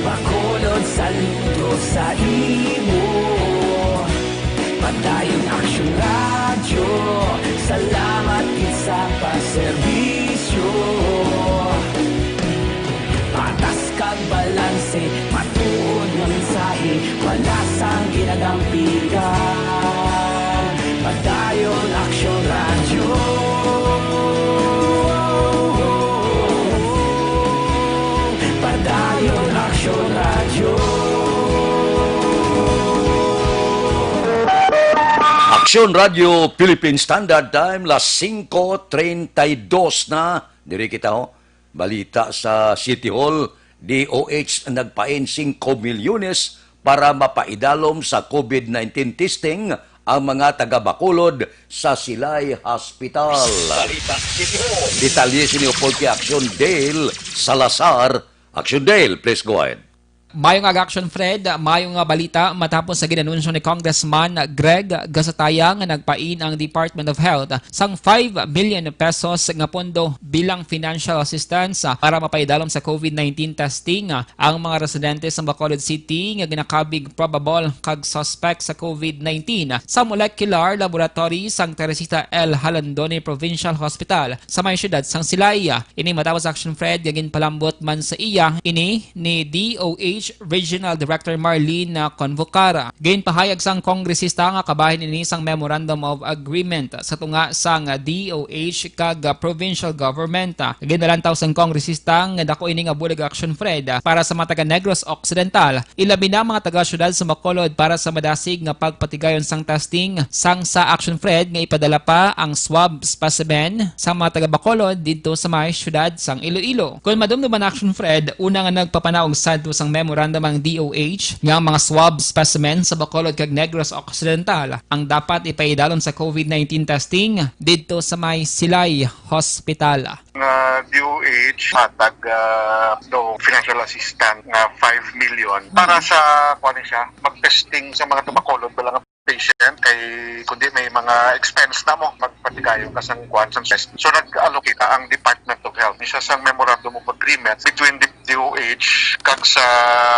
Bacolod, saludo sa imo. Padayon Aksyon Radyo, salamat gid sa pagserbisyo. Patas kag balanse, matuod nga mensahe, wala sang ginadampigan. Padayon Aksyon Radyo. Padayon Aksyon Radyo. Aksyon Radyo Philippine Standard Time, las singko treinta y dos na. Diri kita, ho. Balita sa City Hall, D O H nagpain singko milyones para mapaidalom sa COVID nineteen testing ang mga taga Bacolod sa Silay Hospital. Balita City Hall. Detalye sini upod kay Aksyon Dale Salazar. Aksyon Dale, please go ahead. Mayo nga aga, Aksyon Fred, mayo nga balita matapos sa ginanunsyo ni Congressman Greg Gasataya nga nagpain ang Department of Health sang five million pesos nga pondo bilang financial assistance para mapaidalom sa COVID nineteen testing ang mga residente sa Bacolod City nga ginakabig probable kag suspect sa COVID nineteen sa molecular laboratory sang Teresita L. Jalandoni Provincial Hospital sa may siyudad sang Silay. Ini matapos, Aksyon Fred, nga ginpalambot man sa iya ini ni D O H Regional Director Marlene Convocar. Ginpahayag sang kongresista nga kabahin ini sang Memorandum of Agreement sa tunga sang D O H kag provincial government. Ginalantaw sang kongresista nga dako ini nga bulig, Aksyon Fred, para sa mga taga Negros Occidental, ilabi na mga taga-siyudad sa Bacolod, para sa madasig nga pagpatigayon sang testing, sang sa, Aksyon Fred, nga ipadala pa ang swab specimen sa mga taga-Bacolod didto sa may siyudad sang Iloilo. Kon madumduman, Aksyon Fred, una nga nagpapanaog sadto sang memorandum ang D O H nga ang mga swab specimen sa Bacolod kag Negros Occidental ang dapat ipaidalom sa COVID nineteen testing didto sa may Silay Hospital. Nga D O H matag, ah, do financial assistance nga five million para sa, kuwan siya, mag-testing sa mga taga-Bacolod ba lang patient kay kundi may mga expense na mo magpatigayon ka sang kuwan sang test. So nag-allocate ang Department of Health. Isa sang Memorandum of Agreement between the D O H kag sa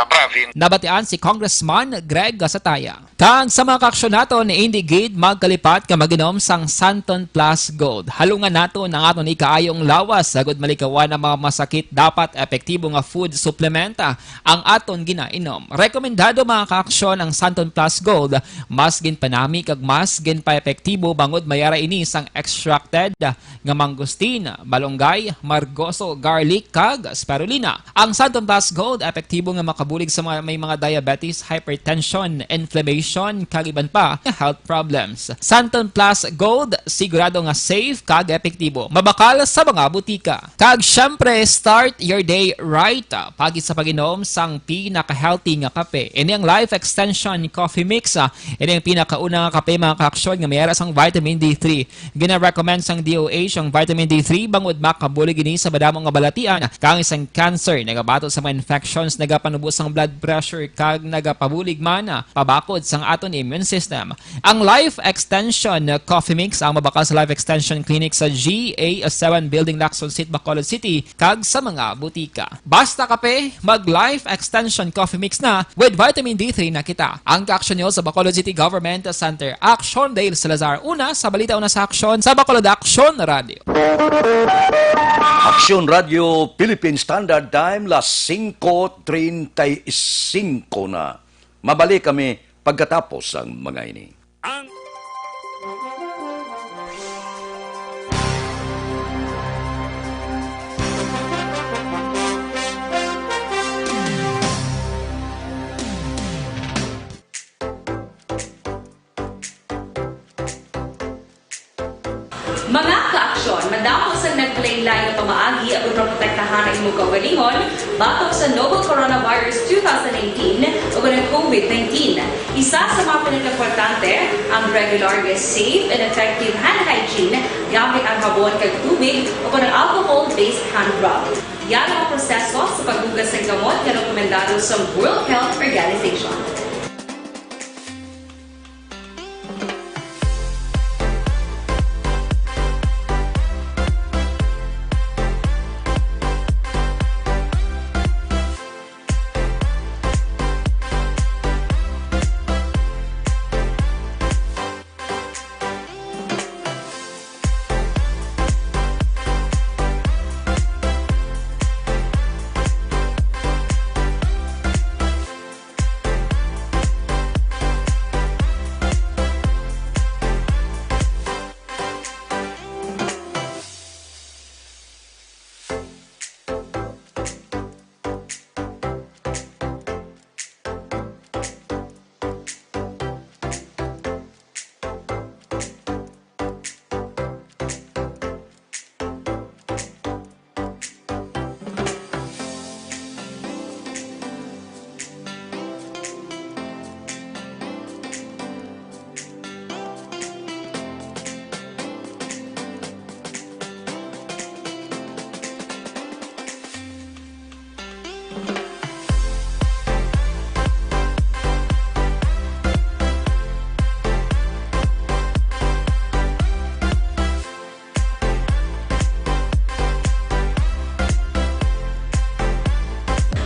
province. Nabatian si Congressman Greg Gasataya. Kag sa mga kaaksyon naton, indi gid magkalipat nga mag-inom sang Santon Plus Gold. Halungan naton ang aton ikaayong lawas agud malikawan ang mga masakit. Dapat epektibo nga food supplement ang aton ginainom. Rekomendado, mga kaaksyon, ang Santon Plus Gold. Mas ginpanami kag mas ginpaepektibo bangod may ara ini sang extracted nga mangosteen, malunggay, margoso, garlic, kag spirulina. Ang Santon Plus Gold epektibo nga makabulig sa mga may mga diabetes, hypertension, inflammation, kag iban pa nga health problems. Santon Plus Gold, sigurado nga safe kag epektibo. Mabakal sa mga butika. Kag syempre, start your day right. Pagi sa pag-inom sang pinaka-healthy nga kape. Ini ang Life Extension Coffee Mix. Ah, ini ang pinakauna nga kape, mga kaaksyon, nga may ara sang vitamin D three. Gina-recommend sang D O H ang vitamin D three bangod makabulig ini sa madamo nga balatian, kaangay sang cancer, nagabato sa mga infections, nagapanubo sang blood pressure, kag nagapabulig man, ah, pabakod sa aton immune system. Ang Life Extension Coffee Mix ang mabakal sa Life Extension Clinic sa G A seven Building, Lacson Street, Bacolod City, kag sa mga butika. Basta kape, mag Life Extension Coffee Mix na, with vitamin D three na kita. Ang kaaksyon nyo sa Bacolod City Government Center. Action, Dale Salazar. Una sa balita, una sa aksyon, sa Bacolod Aksyon Radio. Aksyon Radio, Philippine Standard Time, las singko treinta y cinco na. Mabalik kami pagkatapos sang mga ini. Ang Mga kaaksyon, madamo sang naglain-lain nga pamaagi aron maprotektahan ang imong kaugalingon batok sa novel coronavirus two thousand nineteen o ang COVID nineteen. Isa sa mga pinakaimportante ang regular nga safe and effective hand hygiene gamit ang habon kag tubig o ang alcohol-based hand rub. Yara ang proseso sa paghugas sang kamot nga rekomendado sa World Health Organization.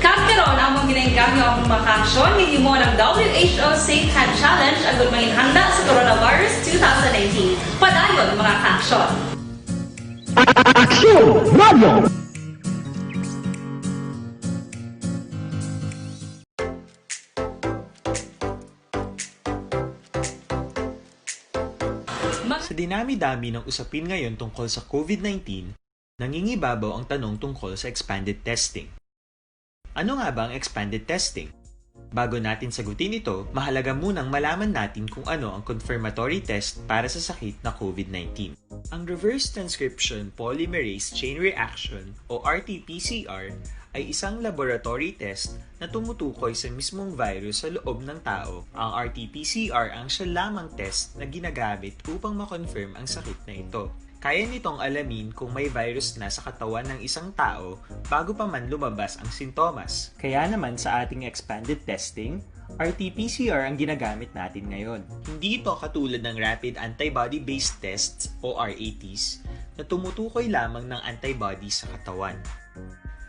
Kag karon, amon ginaengganyo ang mga kaaksyon nga gihimo ng W H O Safe Hand Challenge agud manginhanda sa coronavirus two thousand nineteen. Padayon, mga kaaksyon. Aksyon Radio! Sa dinami-dami ng usapin ngayon tungkol sa COVID nineteen, nangingibabaw ang tanong tungkol sa expanded testing. Ano nga ba ang expanded testing? Bago natin sagutin ito, mahalaga munang malaman natin kung ano ang confirmatory test para sa sakit na COVID nineteen. Ang reverse transcription polymerase chain reaction o R T P C R ay isang laboratory test na tumutukoy sa mismong virus sa loob ng tao. Ang R T P C R ang siya lamang test na ginagamit upang ma-confirm ang sakit na ito. Kaya nitong alamin kung may virus na sa katawan ng isang tao bago pa man lumabas ang sintomas. Kaya naman sa ating expanded testing, R T P C R ang ginagamit natin ngayon. Hindi ito katulad ng rapid antibody-based tests o R A Ts na tumutukoy lamang ng antibody sa katawan.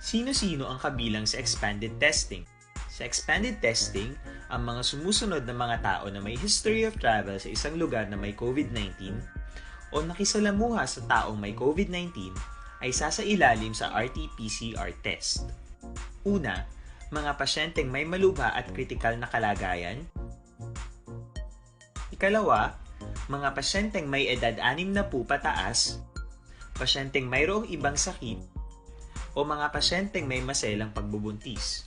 Sino-sino ang kabilang sa expanded testing? Sa expanded testing, ang mga sumusunod na mga tao na may history of travel sa isang lugar na may COVID nineteen o nakisalamuha sa taong may COVID nineteen ay sasailalim sa R T P C R test. Una, mga pasyenteng may malubha at kritikal na kalagayan. Ikalawa, mga pasyenteng may edad anim na po pataas, pasyenteng mayroong ibang sakit, o mga pasyenteng may maselang pagbubuntis.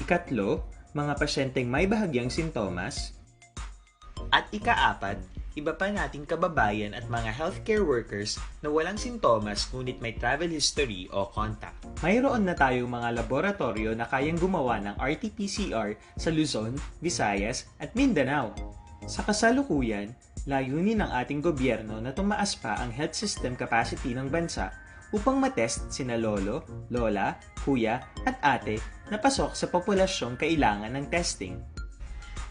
Ikatlo, mga pasyenteng may bahagyang sintomas. At ikaapat, iba pa nating kababayan at mga healthcare workers na walang sintomas ngunit may travel history o contact. Mayroon na tayong mga laboratorio na kayang gumawa ng R T P C R sa Luzon, Visayas, at Mindanao. Sa kasalukuyan, layunin ng ating gobyerno na tumaas pa ang health system capacity ng bansa upang matest sina lolo, lola, kuya, at ate na pasok sa populasyong kailangan ng testing.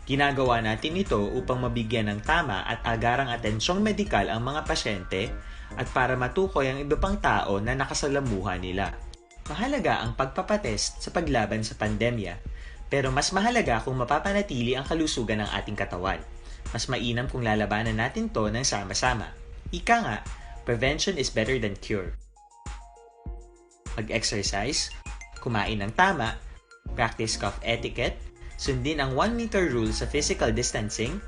Ginagawa natin ito upang mabigyan ng tama at agarang atensyong medikal ang mga pasyente at para matukoy ang iba pang tao na nakasalamuha nila. Mahalaga ang pagpapatest sa paglaban sa pandemya, pero mas mahalaga kung mapapanatili ang kalusugan ng ating katawan. Mas mainam kung lalabanan natin to ng sama-sama. Ika nga, prevention is better than cure. Mag-exercise, kumain ng tama, practice cough etiquette, sundin ang one meter rule sa physical distancing,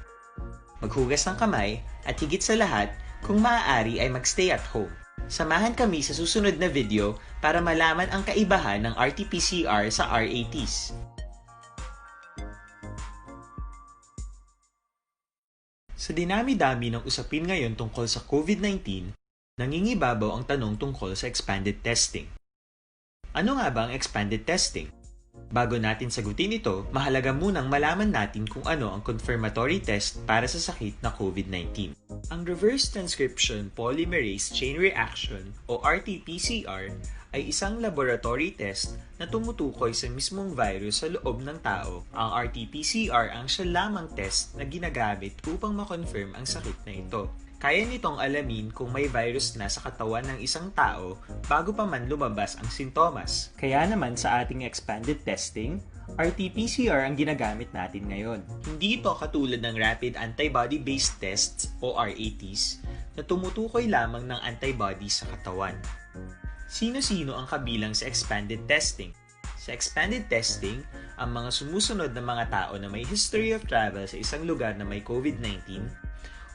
maghugas ng kamay, at higit sa lahat, kung maaari ay mag-stay at home. Samahan kami sa susunod na video para malaman ang kaibahan ng R T P C R sa R A Ts. Sa dinami-dami ng usapin ngayon tungkol sa COVID nineteen, nangingibabaw ang tanong tungkol sa expanded testing. Ano nga ba ang expanded testing? Bago natin sagutin ito, mahalaga munang malaman natin kung ano ang confirmatory test para sa sakit na COVID nineteen. Ang reverse transcription polymerase chain reaction o R T P C R ay isang laboratory test na tumutukoy sa mismong virus sa loob ng tao. Ang R T P C R ang siya lamang test na ginagamit upang ma-confirm ang sakit na ito. Kaya nitong alamin kung may virus na sa katawan ng isang tao bago pa man lumabas ang sintomas. Kaya naman sa ating expanded testing, R T P C R ang ginagamit natin ngayon. Hindi ito katulad ng rapid antibody-based tests o R A Ts na tumutukoy lamang ng antibody sa katawan. Sino-sino ang kabilang sa expanded testing? Sa expanded testing, ang mga sumusunod na mga tao na may history of travel sa isang lugar na may COVID nineteen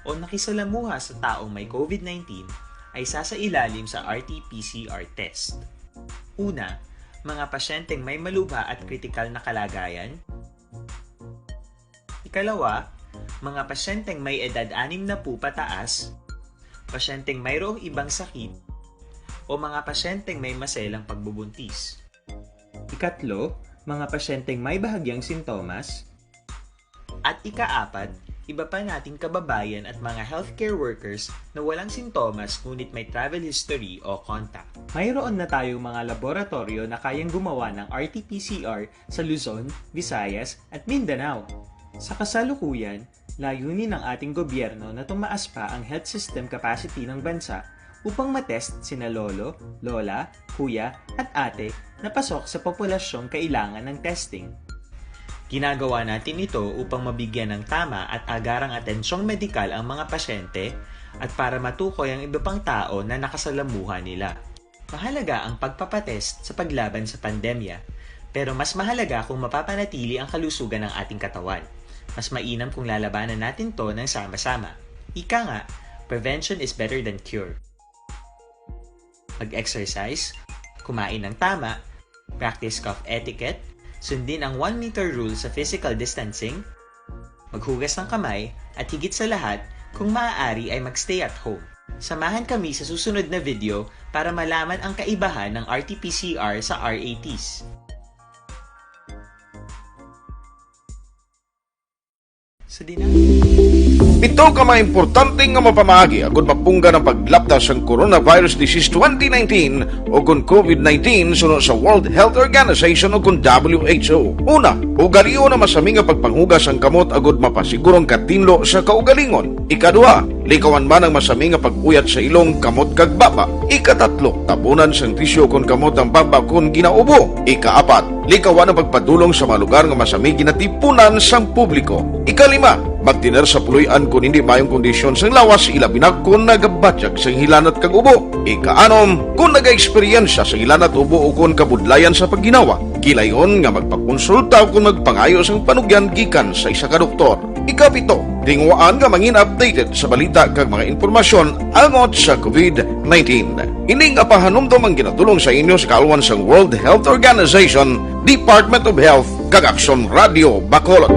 o nakisalamuha sa taong may COVID nineteen ay sasailalim sa R T P C R test. Una, mga pasyenteng may malubha at kritikal na kalagayan. Ikalawa, mga pasyenteng may edad anim na po pataas, pasyenteng mayroong ibang sakit, o mga pasyenteng may maselang pagbubuntis. Ikatlo, mga pasyenteng may bahagyang sintomas. At ikaapat, iba pa nating kababayan at mga healthcare workers na walang sintomas ngunit may travel history o contact. Mayroon na tayong mga laboratoryo na kayang gumawa ng R T P C R sa Luzon, Visayas, at Mindanao. Sa kasalukuyan, layunin ng ating gobyerno na tumaas pa ang health system capacity ng bansa upang matest sina lolo, lola, kuya, at ate na pasok sa populasyong kailangan ng testing. Ginagawa natin ito upang mabigyan ng tama at agarang atensyong medikal ang mga pasyente at para matukoy ang iba pang tao na nakasalamuha nila. Mahalaga ang pagpapatest sa paglaban sa pandemya, pero mas mahalaga kung mapapanatili ang kalusugan ng ating katawan. Mas mainam kung lalabanan natin to ng sama-sama. Ika nga, prevention is better than cure. Mag-exercise, kumain ng tama, practice cough etiquette, sundin ang one meter rule sa physical distancing, maghugas ng kamay, at higit sa lahat, kung maaari ay mag-stay at home. Samahan kami sa susunod na video para malaman ang kaibahan ng R T P C R sa R A Ts. Sa dinami. Pito ka mga importante nga mapamaagi agud mapunggan ang paglapta sang coronavirus disease twenty nineteen o kon COVID nineteen suno sa World Health Organization o kon W H O. Una, ugalion ang masami nga pagpanghugas sang kamot agud mapasiguro ang katinlo sa kaugalingon. Ikaduha, likawan man ang masami nga pag-uyat sa ilong, kamot, kag baba. Ikatatlo, tabunan sang tisyu kon kamot ang baba kon ginaubo. Ikaapat, likawan ang pagpadulong sa mga lugar nga masami ginatipunan sang publiko. Ikalima, magtener sa puloy-an kon hindi maayong kondisyon sang lawas, ilabi na kon nagabatyag sang hilanat kag ubo. Ikaanom, kon nagaeksperyensya sang hilanat, ubo, o kon kabudlayan sa pagginawa, gilayon nga magpakonsulta o kon magpangayo sang panugyan gikan sa isa ka doktor. Ikapito, tinguhaan nga mangin updated sa balita kag mga impormasyon angot sa COVID nineteen. Ini nga pahanumdom ang ginatulong sa inyo sa kaalwan sang World Health Organization, Department of Health, kag Aksyon Radio Bacolod.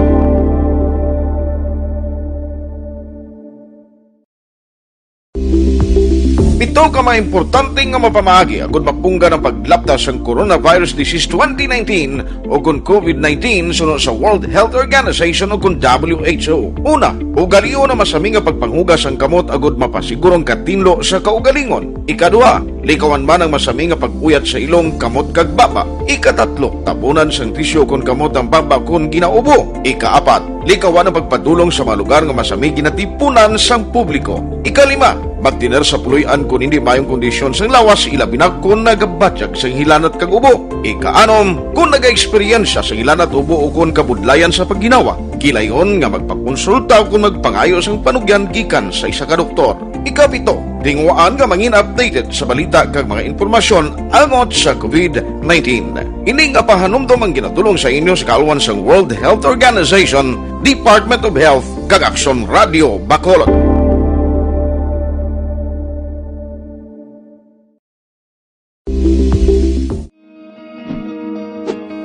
Pito ka mga importante nga mapamaagi agud mapunggan ang paglapta sang coronavirus disease twenty nineteen o kon COVID nineteen suno sa World Health Organization o kon W H O. Una, ugalion ang masami nga pagpanghugas sang kamot agud mapasiguro ang katinlo sa kaugalingon. Ikaduha, Likawan man ang masami nga pag-uyat sa ilong, kamot, kag baba. Ikatatlo, tabunan sang tisyu kon kamot ang baba kon ginaubo. Ikaapat, likawan ang pagpadulong sa mga lugar nga masami ginatipunan sang publiko. Ikalima, magtener sa puloy-an kon hindi maayong kondisyon sang lawas, ilabi na kon nagabatyag sang hilanat kag ubo. Ikaanom, kon nagaeksperyensya sang hilanat, ubo, o kon kabudlayan sa pagginawa, gilayon nga magpakonsulta o kon magpangayo sang panugyan gikan sa isa ka doktor. Ikapito, tinguhaan nga mangin updated sa balita kag mga impormasyon angot sa covid nineteen. Ini nga pahanumdom ang ginadul-ong sa inyo sa kaalwan sang World Health Organization, Department of Health, kag Aksyon Radio Bacolod.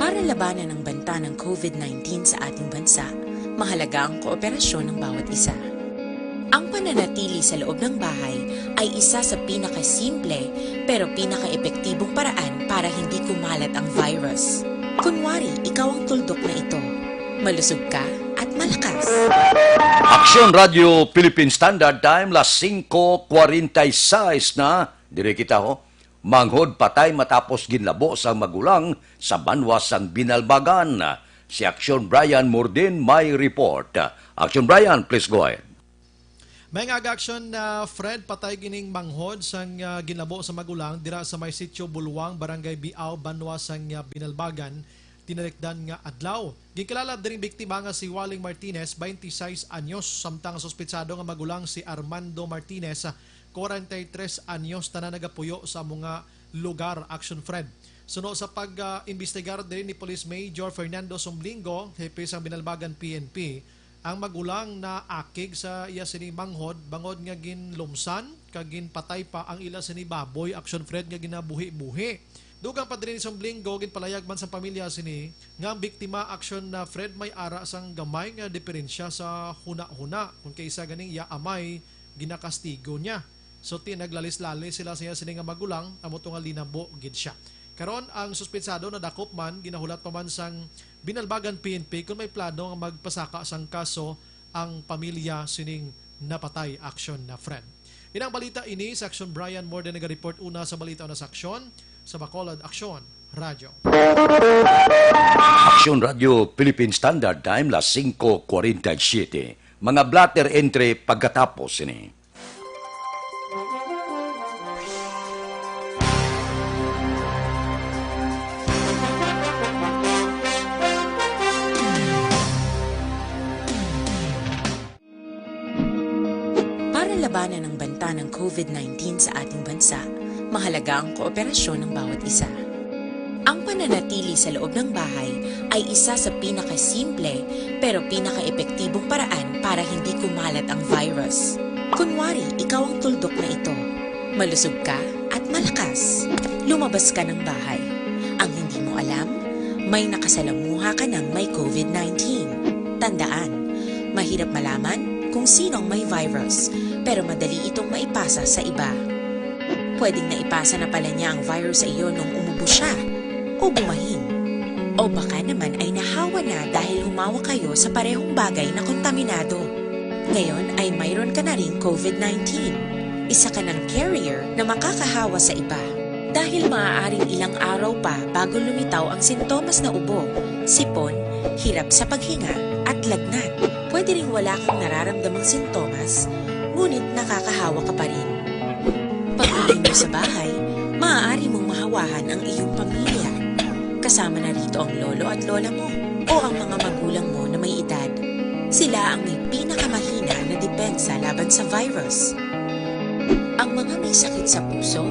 Para labanan ang banta ng covid nineteen sa ating bansa, mahalaga ang kooperasyon ng bawat isa. Ang pananatili sa loob ng bahay ay isa sa pinakasimple pero pinakaepektibong paraan para hindi kumalat ang virus. Kunwari, ikaw ang tuldok na ito. Malusog ka at malakas. Aksyon Radio Philippine Standard Time, las singko kwarenta y seis na. Diri kita, ho. Manghod patay matapos ginlabo sang magulang sa banwa sang Binalbagan. Si Aksyon Brian Mordin may report. Aksyon Brian, please go ahead. May nga aga, Aksyon, na Fred, patay gining manghod sang, ah, ginlabo sa magulang dira sa may Sitio Bulwang, Barangay Biao, banwa sang, ah, Binalbagan, tinalikdan nga adlaw. Ginkilala diring biktima nga si Waling Martinez, twenty-six anyos, samtang ang suspitsado nga magulang si Armando Martinez, kwarenta y tres anyos, tanan nagapuyo sa amo nga lugar, Aksyon Fred. Suno sa pag, ah, imbestigar diri ni Police Major Fernando Sumblingo, hepe sang Binalbagan P N P, ang magulang naakig sa iya sini manghod bangod nga ginlumsan kag ginpatay pa ang ila sini baboy, Aksyon Fred, nga ginabuhi-buhi. Dugang pa diri ni Sumblingo, ginpalayag man sang pamilya sini nga ang biktima, Aksyon na Fred, may ara sang gamay nga diferensya sa hunahuna, kon kaisa ganing iya amay ginakastigo niya. So, ti naglalis-lalis sila sa iya sini nga magulang, amo to nga linabo gid sia. Karon, ang suspitsado nadakop man, ginahulat pa man sang Binalbagan P N P kon may plano nga magpasaka sang kaso ang pamilya sining napatay, Aksyon na Fred. Inang balita ini sa Aksyon Brian Morden, nagareport una sa balita una sa Aksyon, sa Bacolod Aksyon Radyo. Aksyon Radyo Philippine Standard Time, las singko kwarenta y siete. Mga blotter entry pagkatapos sini. Para labanan ang banta ng covid nineteen sa ating bansa, mahalaga ang kooperasyon ng bawat isa. Ang pananatili sa loob ng bahay ay isa sa pinakasimple pero pinakaepektibong paraan para hindi kumalat ang virus. Kunwari, ikaw ang tuldok na ito. Malusog ka at malakas. Lumabas ka ng bahay. Ang hindi mo alam, may nakasalamuha ka ng may covid nineteen. Tandaan, mahirap malaman kung sino ang may virus, pero madali itong maipasa sa iba. Pwedeng naipasa na pala niya ang virus sa iyo nung umubo siya o bumahin. O baka naman ay nahawa na dahil humawak kayo sa parehong bagay na kontaminado. Ngayon ay mayroon ka na ring covid nineteen. Isa ka ng carrier na makakahawa sa iba. Dahil maaaring ilang araw pa bago lumitaw ang sintomas na ubo, sipon, hirap sa paghinga, at lagnat. Pwede ring wala kang nararamdamang sintomas, ngunit nakakahawa ka pa rin. Pag-uwi mo sa bahay, maaari mong mahawahan ang iyong pamilya. Kasama na rito ang lolo at lola mo o ang mga magulang mo na may edad. Sila ang may pinakamahina na depensa laban sa virus. Ang mga may sakit sa puso,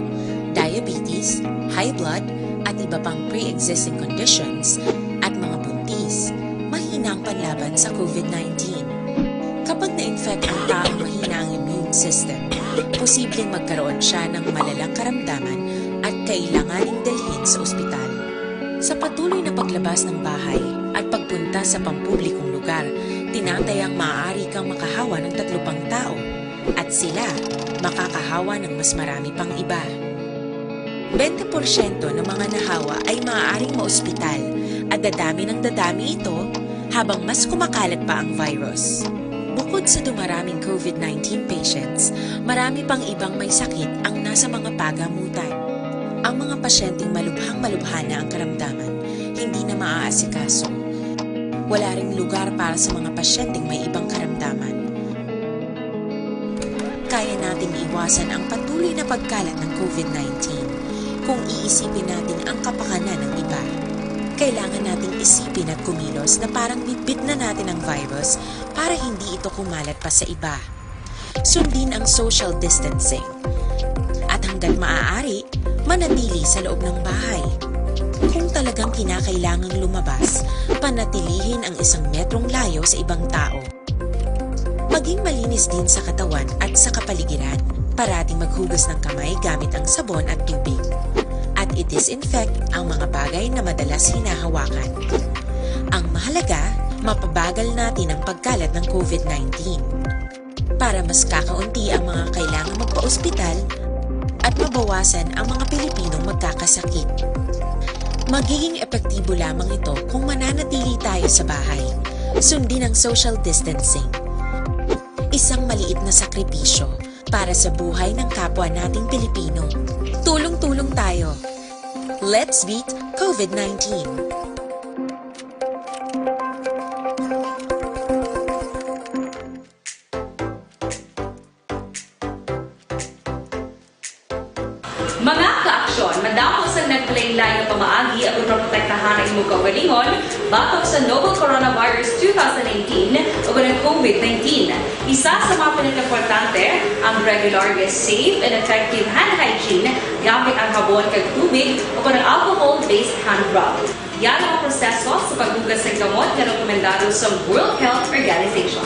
diabetes, high blood, at iba pang pre-existing conditions, at mga buntis, mahina ang panlaban sa covid nineteen. Kapag na-infect ang taong mahina ang immune system, posibleng magkaroon siya ng malalang karamdaman at kailanganing dalhin sa ospital. Sa patuloy na paglabas ng bahay at pagpunta sa pampublikong lugar, tinatayang maaari kang makahawa ng tatlo pang tao, at sila makakahawa ng mas marami pang iba. Bente porsyento ng mga nahawa ay maaaring maospital at dadami ng dadami ito habang mas kumakalat pa ang virus. Bukod sa dumaraming COVID nineteen patients, marami pang ibang may sakit ang nasa mga pagamutan. Ang mga pasyenteng malubhang-malubha na ang karamdaman, hindi na maaasikaso. Wala ring lugar para sa mga pasyenteng may ibang karamdaman. Kaya nating iwasan ang patuloy na pagkalat ng COVID nineteen kung iisipin natin ang kapakanan ng iba. Kailangan nating isipin at kumilos na parang bitbit na natin ang virus para hindi ito kumalat pa sa iba. Sundin ang social distancing. At hanggat maaari, manatili sa loob ng bahay. Kung talagang kinakailangang lumabas, panatilihin ang isang metrong layo sa ibang tao. Maging malinis din sa katawan at sa kapaligiran. Parating maghugas ng kamay gamit ang sabon at tubig. At i-disinfect ang mga bagay na madalas hinahawakan. Ang mahalaga, mapabagal natin ang pagkalat ng COVID nineteen. Para mas kakaunti ang mga kailangang magpa-ospital at mabawasan ang mga Pilipinong magkakasakit. Magiging epektibo lamang ito kung mananatili tayo sa bahay. Sundin ang social distancing. Isang maliit na sakripisyo para sa buhay ng kapwa nating Pilipino. Tulong-tulong tayo. Let's beat COVID nineteen. Mga ka-aksyon, madamo sang naglain-lain nga pamaagi aron maprotektahan ang imong kaugalingon batok sa novel coronavirus two thousand eighteen o ang COVID nineteen. Isa sa mga pinakaimportante, ang regular nga safe and effective hand hygiene gamit ang habon kag tubig o ang alcohol-based hand rub. Yan ang proseso sa paghugas sa kamot nga rekomendado sa World Health Organization.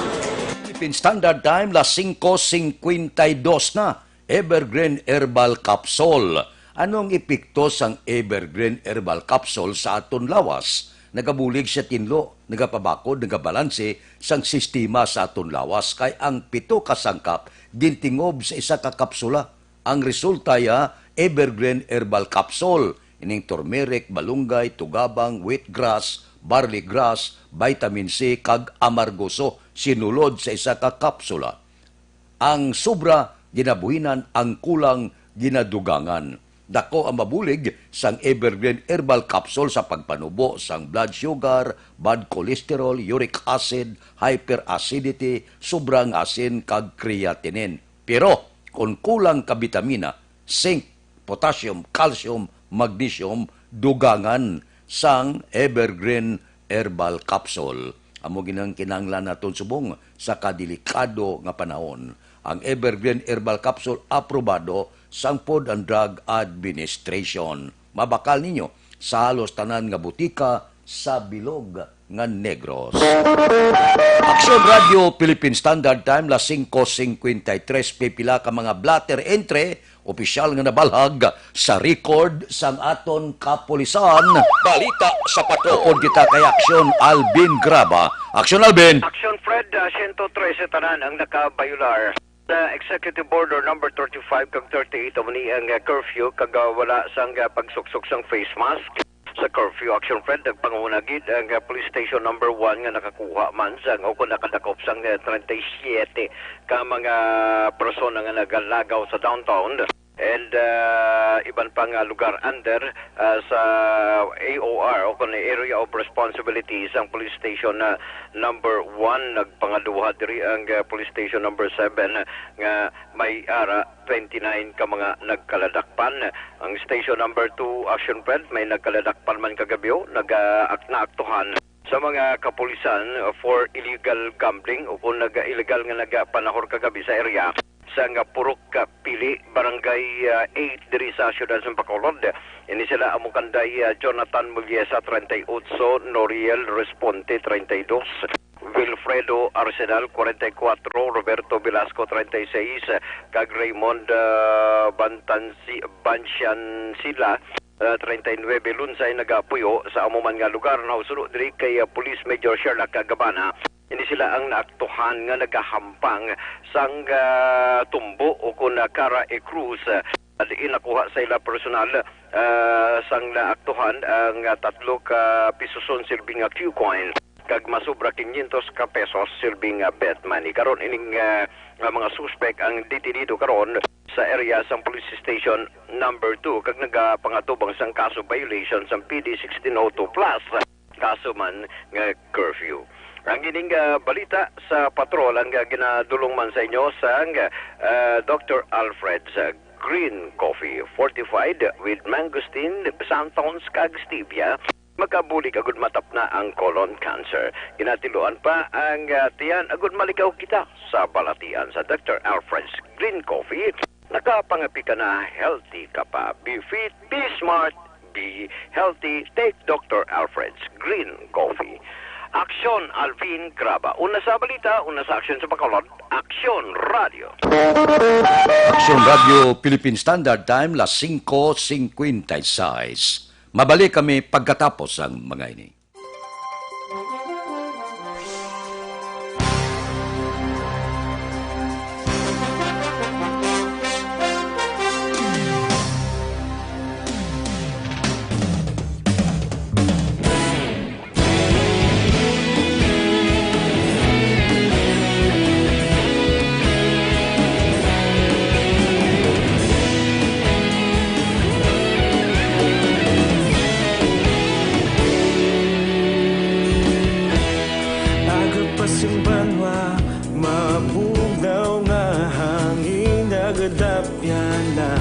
Philippine Standard Time, las singko singkwenta y dos na. Evergreen Herbal Capsule. Ano ang epekto sang Evergreen Herbal Capsule sa aton lawas? Nagabulig sa tinlo, nagapabakod, nagabalanse sang sistema sa aton lawas, kay ang pito ka sangkap gintingob sa isa ka kapsula. Ang resulta ya Evergreen Herbal Capsule, ining turmeric, balunggay, tugabang, wheatgrass, barley grass, vitamin C, kag amargoso, sinulod sa isa ka kapsula. Ang sobra ginabuhinan, ang kulang ginadugangan. Dako ang mabulig sang Evergreen Herbal Capsule sa pagpanubo sang blood sugar, bad cholesterol, uric acid, hyperacidity, sobra nga asin, kag creatinine. Pero kon kulang ka bitamina, zinc, potassium, calcium, magnesium, dugangan sang Evergreen Herbal Capsule. Amo gid ang kinahanglan naton subong sa kadelikado nga panahon. Ang Evergreen Herbal Capsule aprobado sang Food and Drug Administration. Mabakal ninyo sa halos tanan nga butika sa bilog nga Negros. Aksyon Radio, Philippine Standard Time, las singko singkwenta y tres, pipila ka mga blotter entry, opisyal nga nabalhag sa record sang aton kapulisan. Balita sa Patrol. Upod kita kay Aksyon Alvin Graba. Aksyon Alvin. Aksyon Fred, ah, siyento trese tanan ang nakabayular. Sa Executive Order number thirty-five kag thirty-eight, amo ni ang, ah, curfew kag, ah, wala sang, ah, pagsuksok sang face mask. Sa curfew, Action Fred, nagpanguna gid ang, ah, Police Station number one nga nakakuha man sang, o kung nakadakop sang, ah, treinta y siete ka mga persona nga nagalagaw sa downtown. And, ah, iban pa nga lugar under, ah, sa A O R o kung Area of Responsibility sang Police Station na number one. Nagpangaduha diri ang, ah, Police Station number seven nga may ara twenty-nine ka mga nagkaladakpan. Ang Station number two, Action Fred, may nagkaladakpan man kagabyo, naga-, naaktuhan sa mga kapulisan for illegal gambling o kung nag-, illegal nga nagpanahor kagabi sa area sa nga Purok Pili, Barangay, ah, eight, diri sa siyudad sa Bacolod. Ini sila amo kanday, ah, Jonathan Muliesa, treinta y ocho, Noriel Responte, treinta y dos, Wilfredo Arsenal, cuarenta y cuatro, Roberto Velasco, treinta y seis, kag Raymond, ah, Bantansi-, Bansiansila, ah, treinta y nueve, lunsay nagapuyo sa amo man nga lugar. Nahusulo diri kay, ah, Police Major Sherlock Gabana. Ini sila ang naaktuhan nga nagahampang sang, ah, tumbo o kon, ah, cara e cruz. Diin nakuha sa ila personal, ah, sang naaktuhan ang, ah, tatlo ka pisuson silbi nga Q coin. kag masobra quinientos ka pesos silbing, ah, bet money. Karon ining, ah, nga mga suspek ang detenido karon sa area sang Police Station Number Two kag nagapangatubang sang kaso violation sang P D sixteen oh two plus, kaso man nga curfew. Ang ining, ah, balita sa patrol ang, ah, ginadulong man sa inyo sang, ah, Doctor Alfred's, ah, Green Coffee fortified with mangosteen, xanthan, kag stevia. Makabulig agud matapna ang colon cancer. Ginatiluan pa ang, ah, tiyan agud malikaw kita sa balatian sa Doctor Alfred's Green Coffee. Nakapangapi ka na, healthy ka pa. Be fit, be smart, be healthy. Take Doctor Alfred's Green Coffee. Aksyon, Alvin Graba. Una sa balita, una sa aksyon sa Bacolod, Aksyon Radio. Aksyon Radio Philippine Standard Time, las singko singkwenta y seis. Mabalik kami pagkatapos sang mga ini. Aga pa sing banwa, mabugnaw nga hangin, nagadapyan na.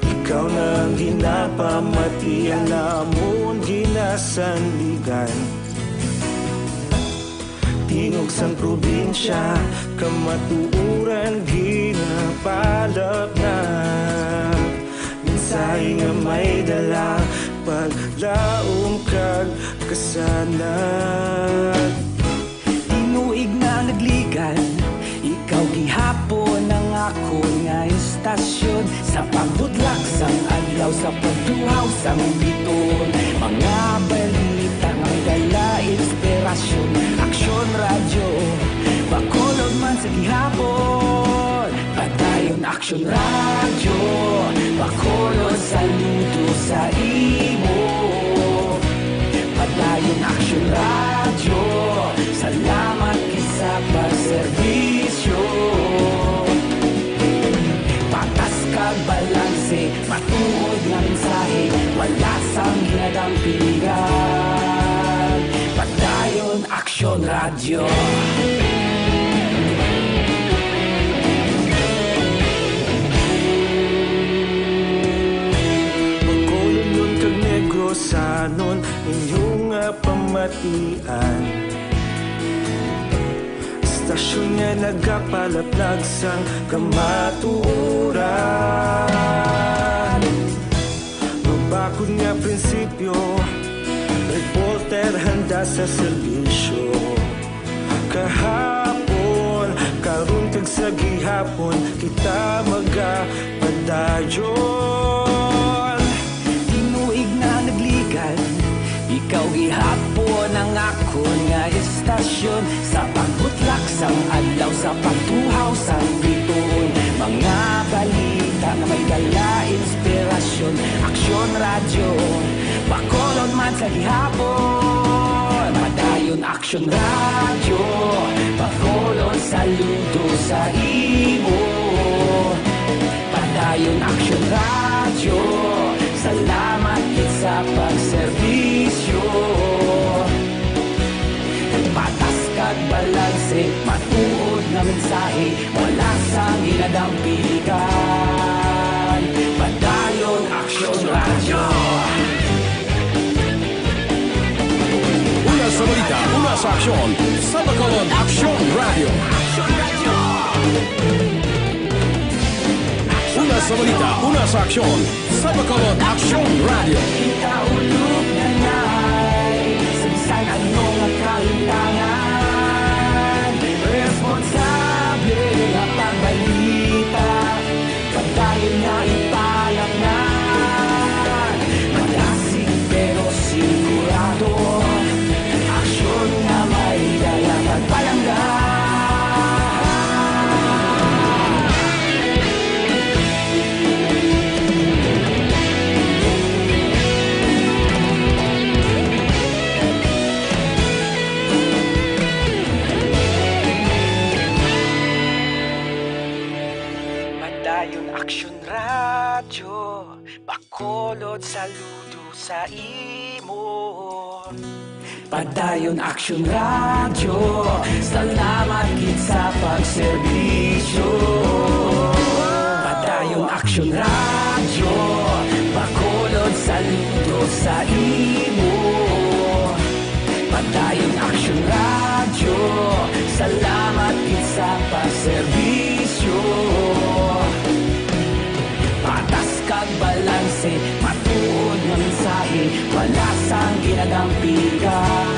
Ikaw na ang ginapamati, ang amon ginasandigan. Tingog sang probinsya, kamatuoran ginapalapnag. Mensahe nga may dala, paglaom kag kasanag. Tinuig na nagligad, ikaw gihapon ang akon nga istasyon. Sa pagbudlak sang adlaw, sa pagtuhaw sang bituon, mga balita nga may dala inspirasyon. Aksyon Radyo, Bacolod man sa gihapon. Padayon Aksyon Radyo, Bacolod, saludo sa imo. Padayon Aksyon Radyo, salamat gid sa pagserbisyo. Patas kag balanse, matuod nga mensahe, wala sang ginadampigan. Padayon Aksyon Radyo. Bacolodnon kag Negrosanon, inyo nga pamatian. Istasyon nga nagapalaplag sang kamatuoran. Mabakod nga prinsipyo, reporter handa sa serbisyo. Kahapon, karon kag sa gihapon, kita magapadayon. Tinuig na nagligad, ikaw gihapon ang akon nga istasyon. Sa pagbutlak sang adlaw, sa pagtuhaw sang bituon, mga balita nga may dala inspirasyon. Aksyon Radyo, Bacolod man sa gihapon. Padayon Aksyon Radyo, Bacolod, saludo sa imo. Padayon Aksyon Radyo, salamat gid sa pagserbisyo. Patas kag balanse, matuod nga mensahe, wala sang ginadampigan. Padayon Aksyon Radyo. Una sa balita, una sa aksyon, sa Bacolod Aksyon Radyo. Una sa balita, una sa aksyon, sa Bacolod Aksyon Radyo. Ikaulog na na'y sa bisan ano nga kahitangan. Responsable nga pagbalita, pagdayon nga ipalapnan. Madasig pero sigurado, aksyon nga may dala kag palangga. Bacolod, saludo sa imo. Padayon Aksyon Radyo, salamat gid sa pagserbisyo. Padayon Aksyon Radyo, Bacolod, saludo sa imo. Padayon Aksyon Radyo, salamat gid sa pagserbisyo. Patas kag balanse, matuod nga mensahe, wala sang ginadampigan.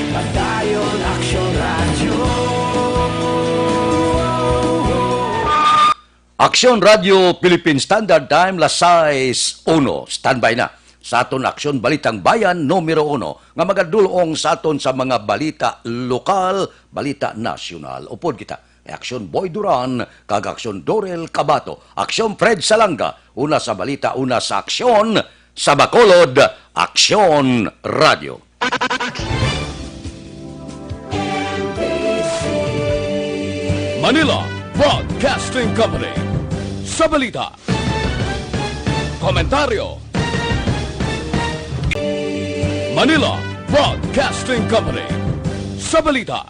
Padayon Aksyon Radyo. Aksyon Radyo Philippine Standard Time, las sais uno. Standby na sa aton Aksyon Balitang Bayan numero uno, nga magadulong sa aton sa mga balita lokal, balita nasyonal. Upod kita ni Aksyon Boy Duran kag Aksyon Dorel Cabato, Aksyon Fred Salanga, una sa balita, una sa aksyon, sa Bacolod, Aksyon Radyo. Manila Broadcasting Company. Sa balita, komentaryo. Manila Broadcasting Company. Sa balita,